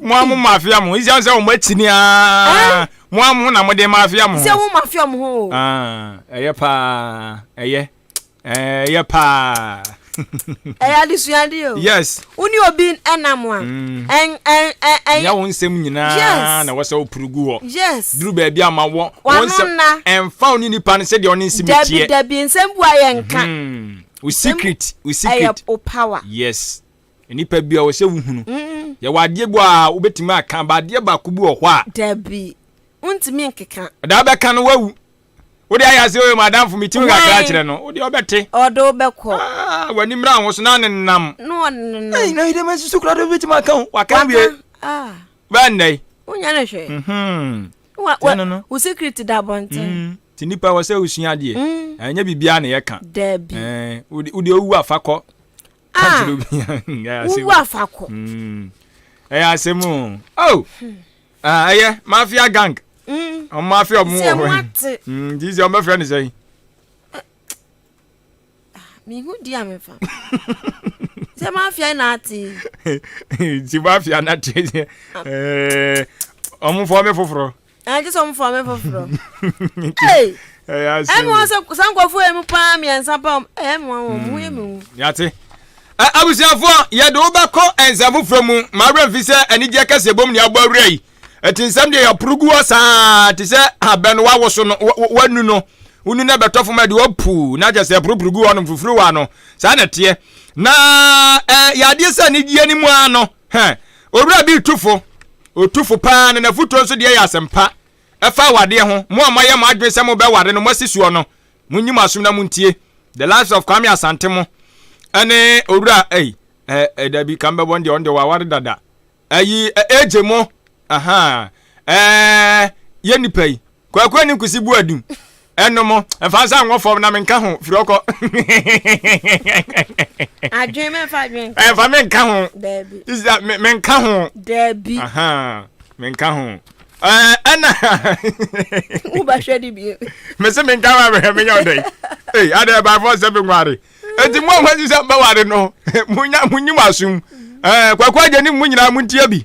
Mo a mo mafia mo. Isian sɛ wɔn akyi ni aa. Mo a mo na mo de mafia mo. Sɛ mo mafia mo ho. Ah, ɛyɛ paa. Ɛyɛ. Ɛyɛ paa. Ɛyɛ adesuade o. Yes. Wo ne obi ɛnam a. Mm. Ɛn ɛn ɛn. Nyɛ wo nsɛm nyinaa Yes. na wɔsɛ wopuru gu hɔ. Yes. Duru baabi a ma wɔ. Wo Wano nsɛm nna. ɛmfa wo ne nipa no sɛdeɛ ɔne nsɛm Dabi teɛ. dabi nsɛm bu a yɛnka. Hmm. Wo secret, wo Ɛyɛ secret. wo power. Yes. Nipa bi a wɔ sɛ wohunu. Mm. Yɛwɔ adeɛ bi a wobɛtumi aka ba adeɛ baako bi wɔ hɔ a. Dabi. Wontumi nkeka. Ɔda bɛka no wawu. Wode ayɛ ase oye madamfo metumi kakra kyerɛ no wode ɔbɛte. Ɔde wo bɛkɔ. Ah, w'ani mmra ho so na ne nam. Na ɔnenam. Ei, na yɛdɛm asusu koraa de wobɛtumi aka ho. Waka wie. Ah. Bɛɛ nnɛ yi. Wonya ne hwɛ. Mhm. Wa wa no no. Wo secret da abɔnten. Mm. Ti nipa wɔ sɛ wosua adeɛ. Mm. Ɛnyɛ biribiara na yɛka. Dabi. Eh, wode wode owu afa kɔ. Ah. Wowu afa kɔ. Mm. Ɛyɛ asɛm o. Oh. Hmm. Ah, ɛyɛ mafia gang. Mm. Ɔmo mafia ɔmo wɔ hɔ. Mm, nti sɛ ɔmo bɛfrɛ no sɛn? Mihu di a mefa. Sɛ mafia na ate. Nti mafia na ate sɛ ɛɛ ɔmo fɔ me foforɔ. Ɛɛ gye sɛ ɔmo fɔ me foforɔ. Ee. Ɛmi wɔn sɛ saa nkurɔfoɔ yɛ mu paa mmiɛnsa paa ɛyɛ mi wɔn wɔn ho yɛ mi hu. Yate. Abusuafoɔ, yɛde wo bɛkɔ nsɛm foforɔ mu. M'awerɛ mfi sɛ anigyeɛ kɛseɛ bom ne abɔ awura yi. Ɛti nsɛm deɛ yɛporo gu hɔ saa te sɛ abɛ no wawoso no wanu no wonu na bɛtɔ fam ɛde wapuu na kyɛ sɛ ɛporoporo gu hɔ nom fufuru wa no saa na ɛteɛ na ɛ yadeɛ sɛ anigyeɛ no mu ara no hɛ owura bi tu fo otu fo paa na n'afutuo nso deɛ yɛ asɛmpa ɛfa awadeɛ ho mo a moayɛ mo adwene sɛ mobɛware no moasi soɔ no monyi mo asom na montie the lives of Kwame Asante mo ɛne owura ɛyi ɛ ɛ dabi kan bɛbɔ no deɛ ɔno deɛ waware dada Ayi AJ mo ahaa ɛɛ yɛ nipa yi kwaku ani nkusi bu adu ɛno mo ɛfa nsa nwɔ fam na menka ho firi ɔkɔ. Adwen mɛmfa adwen. Ɛnfa menka ho. Daabi. Isa menka ho. Daabi. Ahaa menka ho. Ɛɛ ɛna. Wobɛhwɛ de bi. Mese menka ho abɛhwɛ menyɛ ɔdɛn. Ee adɛ ɛbaafo sɛ menware. eti mo a mo sɛ mbɛware no munya munyi mo asom ɛɛ kwaku agye ne mu nyinaa mo ntia bi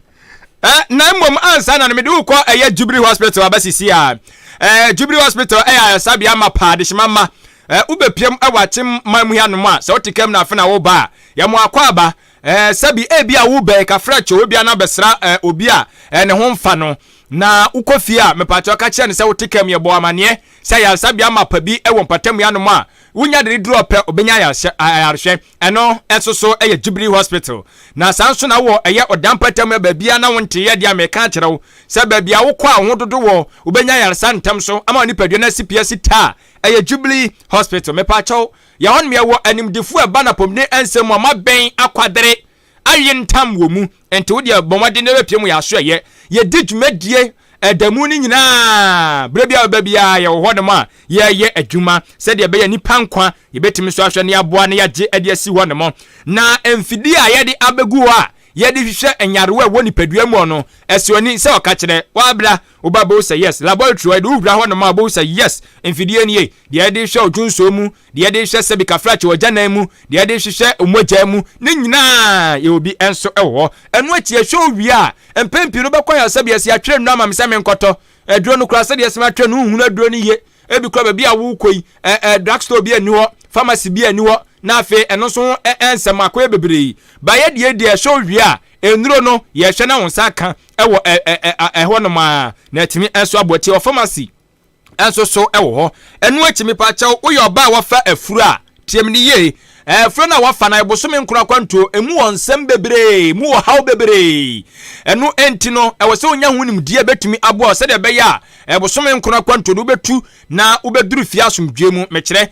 ɛɛ na mmom ansa na no mede wokɔ ɛyɛ Jubilee Hospital abɛsisi a ɛɛ Jubilee Hospital ɛyɛ ayaresabea ma paa adehyema ma ɛɛ wobɛpiam ɛwɔ akyem man mu hanom a sɛ wote kam na afe na woba a yɛ mo akɔ aba ɛɛ sɛbi ebi a wobɛn kafra kyɛw ebi a na bɛsra ɛɛ obi a ɛɛ ne ho mfa no na wokɔ fie a mepatwa ka kyerɛ no sɛ wote kam yɛbɔ amaneɛ sɛ ayaresabea mapa bi wɔ mpɔtam hanom a wonya de duru ɔpɛ obenya ayarehwɛ. Ɛno nso so yɛ Jubilee Hospital. Na saa nso na wɔ ɛyɛ ɔdan mpɔtam baabiara na wonteeɛ deɛ a meka akyerɛ wo sɛ baabi a wokɔ a wo ho dodo wɔ wobɛnya ayaresa ntɛm so ama wo nipadua no asi pi asi ta a ɛyɛ Jubilee Hospital. Mepaakyɛw yɛ hɔnom yɛwɔ animdefoɔ a ɛba no apɔmuden nsɛm mu a moabɛn akwadere awe ntam wɔ mu nti wo deɛ bɔ mmɔden na bɛpie mu yɛ aso ɛyɛ yɛdi dwumadie ɛda mu no nyinaa berɛ bi a bɛba biara yɛwɔ hɔ nom a yɛyɛ adwuma sɛdeɛ ɛbɛyɛ nipa nkwa yɛbɛtumi nso ahwɛ ne aboa ne yɛagye de asi hɔ nom na mfidie a yɛde abɛgu hɔ a yɛde hwehwɛ nyarewa ɛwɔ nipadua mu no ɛsɛ ani sɛ ɔka kyerɛ wabra woba bɛhu sɛ yes laboratory hɔ yɛde wowura hɔ nom a wobɛhu sɛ yes mfidie nie deɛ yɛde hwɛ odwonsuo mu deɛ yɛde hwehwɛ sɛbi kafrakye wɔ gyanan mu, deɛ yɛde hwehwɛ mogya mu, ne nyinaa yɛwɔ bi nso wɔ hɔ. Ɛno akyi yɛhwɛ owie a, mpɛn pii no wobɛkɔ ayaresabea sɛ yɛatwerɛ nnuro ama me sɛ menkɔtɔ aduro no koraa sɛdeɛ ɛsɛ matwerɛ no wonhunu aduro no yie. Ebi koraa baabi a wokɔ yi, ɛ ɛ drug store bi anni hɔ, pharmacy bi anni hɔ, na afei ɛno nso ho ɛ ɛ nsɛm akɔyɛ bebree. Ba yɛ deɛ deɛ ɛhwɛ owie a, nnuro no yɛhwɛ na wo nsa aka wɔ ɛ ɛ ɛ ɛhɔnom a na atumi nso aboa ti wɔ pharmacy. nso so wɔ hɔ. Ɛno akyi mepakyɛw, woyɛ ɔbaa a wafa afuru a, tie me no yie. Afuro no a wafa no ayɛ bosome nkron akwantuo, emu wɔ nsɛm bebree, emu wɔ haw bebree. Ɛno nti no, ɛwɔ sɛ wonya ho nimdeɛ a ɛbɛtumi aboa wo sɛdeɛ ɛbɛyɛ a bosome nkron akwantuo no wobɛtu na wobɛduru fie asomdwoeɛ mu. Mekyerɛ,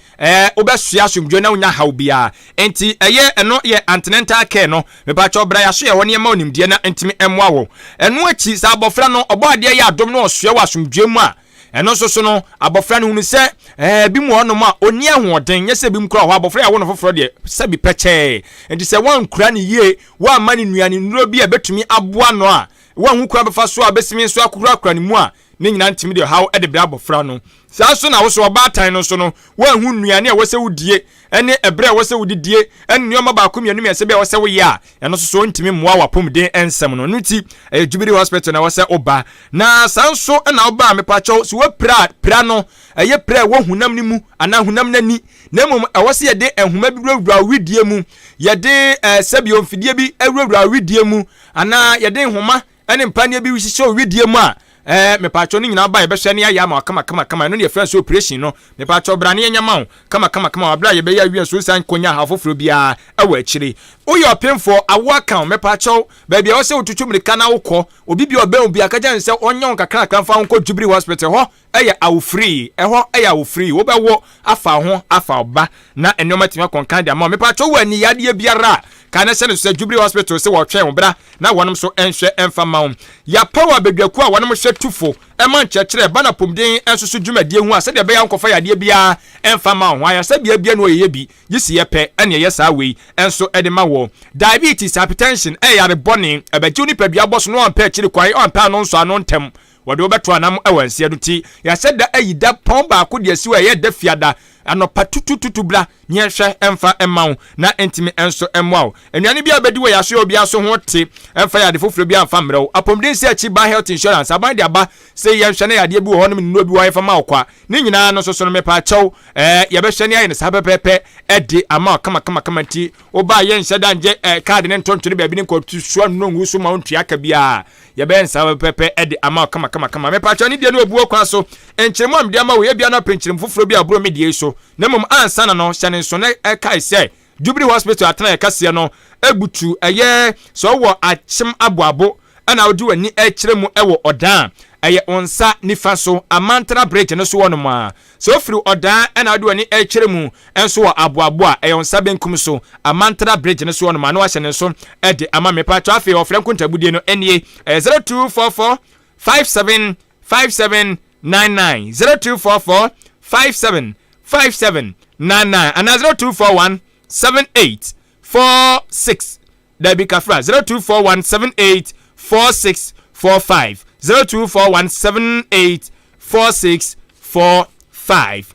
wobɛsoɛ asomdwoeɛ na wonya haw biara. Enti ɛyɛ ɛno yɛ antenatal care no. Mepakyɛw bra yɛaso yɛ hɔ na yɛma wo nimdeɛ na ntumi mmoa wo. Ɛno akyi, sɛ abɔfra no, Ɔbɔadeɛ yɛ adom na ɔsoɛ wɔ asomdwoeɛ mu a, ɛno nso so no, abɔfra no hunu sɛ ɛɛ ebi mu hɔnom a ɔnni ahoɔden, nyɛ sɛ ebi mu koraa wɔ hɔ, abɔfra yɛ awo no foforɔ deɛ, sɛbi pɛkyɛɛ. Enti sɛ woankura no yie, woamma no nnuane nnuro bi a ɛbɛtumi aboa no a, woanhu kwan bɛfa so a bɛsimi nso akorakora ne mu a, ne nyinaa ntumi de ɔhaw de brɛ abɔfra no. Saa nso na wo so ɔbaatan no nso no, woanhu nnuane a ɛwɔ sɛ wodie ne ɛberɛ a ɛwɔ sɛ wodidie ne nneɛma baako mmienu mmiɛnsa bi a ɛwɔ sɛ woyɛ a, ɛno nso so ntumi mmoa w'apɔmuden nsɛm no. Ɛno nti, ɛyɛ Jubilee Hospital na ɛwɔ sɛ woba. Na saa nso na woba a, mepakyɛw, sɛ woapira a, pira no, ɛyɛ pira a ɛwɔ honam no mu anaa honam no ani, na mmom ɛwɔ sɛ yɛde nhoma bi wurawura wo wedeɛ mu, yɛde eh, sɛbio mfidie bi wurawura wo wedeɛ mu, anaa yɛde nhoma ne mpaneɛ bi hyehyɛ wo wedeɛ mu a, ɛɛ mepaakyɛw ne nyinaa ba yɛbɛhwɛ ne ayɛ ama wo kama kama kama ɛno ne yɛfrɛ no sɛ operation no mepaakyɛw bra ne yɛnyɛ ma wo kama kama kama wɔ abere a yɛbɛyɛ awie nso nsan nkonya haw foforɔ biara ɛwɔ akyire woyɛ ɔpemfoɔ awo aka wo mepaakyɛw baabi a ɛwɔ sɛ wotutu mirika na wokɔ obi bi a ɔbɛn wo bi aka kyerɛ no sɛ ɔnyɛ wo nkakra nkakra mfa wo nkɔ Jubilee Hospital hɔ yɛ awo free, ɛhɔ yɛ awo free, wobɛwo afa wo ho afa wo ba na nneɛma atumi akɔ nkan de ama wo. Mepatwo wɔ ani yadeɛ biara a, ka na hyɛ no so sɛ Jubilee Hospital sɛ wɔtwɛn wo bra na wɔnom nso nhwɛ mfa mma wo. Yɛapaw abadwakuo a wɔnom hwɛ tu fo ma nkyerɛkyerɛ ba na apomuden nso so dwumadie ho a sɛdeɛ ɛbɛyɛ a wonkɔfa yadeɛ biara mfa mma wo ho. Ayaresabea biara ni hɔ yɛyɛ bi, gye si yɛpɛ ɛne ɛyɛ saa wei nso de ma wɔ. Diabetes, hypertension ɛyɛ yare bɔne, ɛbɛgye wo nipadua abɔ so na wampɛ akyiri kwan, wampɛ ano nsɔ ano ntɛm. Wɔde wo bɛto anam wɔ nseɛ no ti. Yɛahyɛ da ayi da pɔn baako de asi hɔ a ɛyɛ da fiada. Anɔpa tutututu bra ne yɛnhwɛ mfa mma wo na ɛntumi nso mmoa wo. Nnuane bi a wobɛdi wɔ yɛn asoɛeɛ obiara so ho te, ɛmfa yɛ ade foforɔ biara mfa mmerɛ wo. Apɔmuden sɛ akyi ba health insurance, aban de aba sɛ yɛnhwɛ na yadeɛ bi wɔ hɔ nom nnuro bi wɔ hɔ yɛmfa ma wo kwa. Ne nyinaa no nso so no mepaakyɛw ɛɛ yɛbɛhwɛ ne ayɛ no saa pɛpɛɛpɛ ɛde ama wo kama kama kama nti wobaa yɛnhyɛ da ngye ɛɛ kaade ne nto ntwene baabi ne nkɔ soa nnuro ngu so ma wo ntua ka biara. Yɛbɛyɛ no saa pɛpɛɛpɛ de ama wo kamakamakama. Mepakyɛw, ne deɛ no obuo kwan so. Nkyerɛmu a mede ama wo yi, ebia na wopɛ nkyerɛmu foforɔ bi a ɛboro me deɛ yi so. Na mmom ansa na no, hyɛ no nso na kae sɛ Jubilee Hospital atenaeɛ kɛseɛ no butu. Ɛyɛ sɛ wowɔ Akyem Aboabo na wode w'ani rekyerɛ mu wɔ Ɔdan a, ɛyɛ wo nsa nifa so, Amantra Bridge no so hɔnom ara. Sɛ wofiri Ɔdaa na wode w'ani rekyerɛ mu nso wɔ Aboabo a, ɛyɛ wo nsa benkum so, Amantara Bridge no so hɔnom a, na wahyɛ ne nso de ama me. Paatwɔ afei ɔfrɛ nkontabudie no nie, ɛyɛ 0244 57 57 99, 0244 57 57 99 anaa 0241 78 46 Dabi kafra 0241784645 0241784645.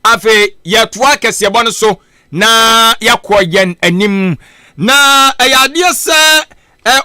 Afei yɛtoa kɛseɛbɔ no so na yɛakɔ yɛn anim. Na ɛyɛ adeɛ sɛ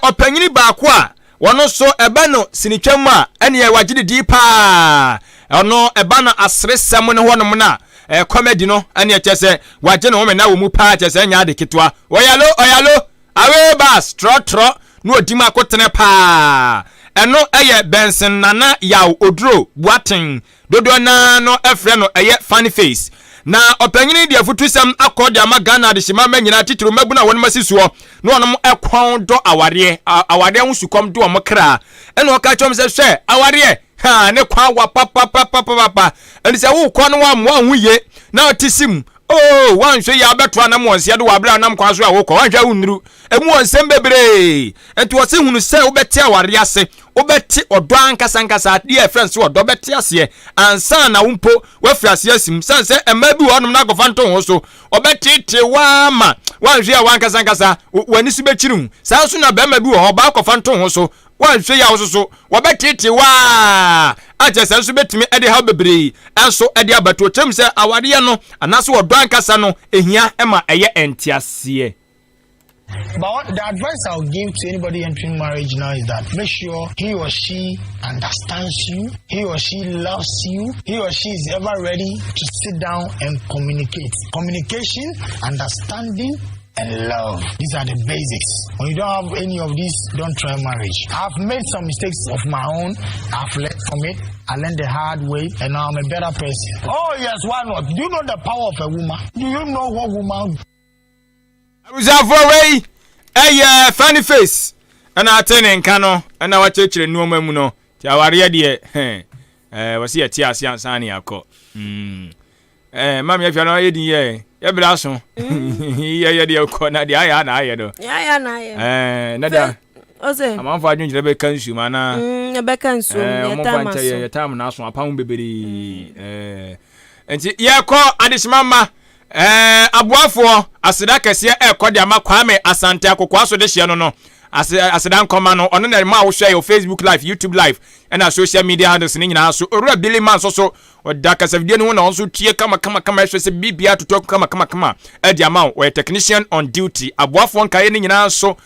ɔpanyini baako a wɔn nso ɛba no sinitwa mu a ɛneɛ wagye ne din paa. Ɔno ɛba no aseresɛm no hɔnom no a comedy no ɛneɛ kyɛ sɛ wagye ne home na wɔ mu paa kyɛ sɛ ɛnyɛ ade ketewa. Ɔyalo ɔyalo away bus trɔtrɔ na ɔdi mu akotene paa. Ɛno ɛyɛ Benson Nana Yaw Oduro Boateng Dodoɔ no ara no frɛ no ɛyɛ funny face. Na ɔpanyin yi de afutusɛm akɔ de ama Ghana adehyema mma nyinaa titiriw mmabunu a wɔnom asi soɔ na wɔnom kɔn dɔ awareɛ, awareɛ ho sukɔm de wɔn kra. Ɛna ɔka kyerɛ wɔn sɛ hwɛ awareɛ ha ne kwan wa papapapapapa ɛne sɛ wokɔ no wammoa wo ho yie na ɔte sim oo wanhwɛ yie abɛto anam wɔn nseɛ do wɔ abere a nam kwan so a wokɔ wanhwɛ a wonnuru emu wɔ nsɛm bebree nti wɔse hunu sɛ wobɛte awareɛ ase Wobɛte ɔdɔ ankasa ankasa, adeɛ a ɛfrɛ no sɛ ɔdɔ, bɛte aseɛ ansa na wo mpo woafiri aseɛ asi mu. Sane sɛ mmaa bi wɔ hɔnom na akɔfa nto ho so, ɔbɛteetee wo ara ma woanhwɛ a w'ankasa ankasa w'ani so bɛkyiri wo. Saa nso na barima bi wɔ hɔ, ɔbaa kɔfa nto ho so, woanhwɛ yie a wo nso so wɔbɛteetee wo ara a kyerɛ sɛ nso bɛtumi de haw bebree nso de aba. To kyerɛ mu sɛ awareɛ no anaasɛ ɔdɔ ankasa no ɛhia ma ɛyɛ nteaseɛ. But what, the advice I'll give to anybody entering marriage now is that make sure he or she understands you, he or she loves you, he or she is ever ready to sit down and communicate. Communication, understanding, and love. These are the basics. When you don't have any of these, don't try marriage. I've made some mistakes of my own. I've learned from it. I learned the hard way, and now I'm a better person. Oh yes, why not? Do you know the power of a woman? Do you know what woman Abusuafoɔ wei ɛyɛ funny face ɛna ate ne nka no ɛna wakyerɛkyerɛ nneɛma mu no nti awareɛ deɛ hɛn ɛɛ wɔsi yɛte ase ansa ne akɔ mm ɛɛ maame afia no ayɛ din yɛ yɛbrɛ aso yɛ yɛ deɛ kɔ na deɛ ayɛ ana ayɛ no yɛ na ayɛ ɛɛ na deɛ amanfo adwenkyerɛ bɛka nsuom anaa mm, ɛbɛka nsuom yɛ taam aso yɛ taam na aso apam bebree ɛɛ nti yɛkɔ adehyema mma Ɛɛ aboafoɔ, aseda kɛseɛ ɛrekɔ de ama Kwame Asante Akokoa so dehyeɛ no no. Ase, aseda nkɔma no, ɔno na ɛma wohwɛ yɛ Facebook live, YouTube live, ɛna social media handles ne nyinaa so. Owura Billy Man nso so, ɔda kasafidie no ho na ɔno nso tie kama kama kama ɛhwɛ sɛ biribiara totɔ kama kama kama ɛde ama wo. Ɔyɛ technician on duty. Aboafoɔ nkaeɛ no nyinaa nso.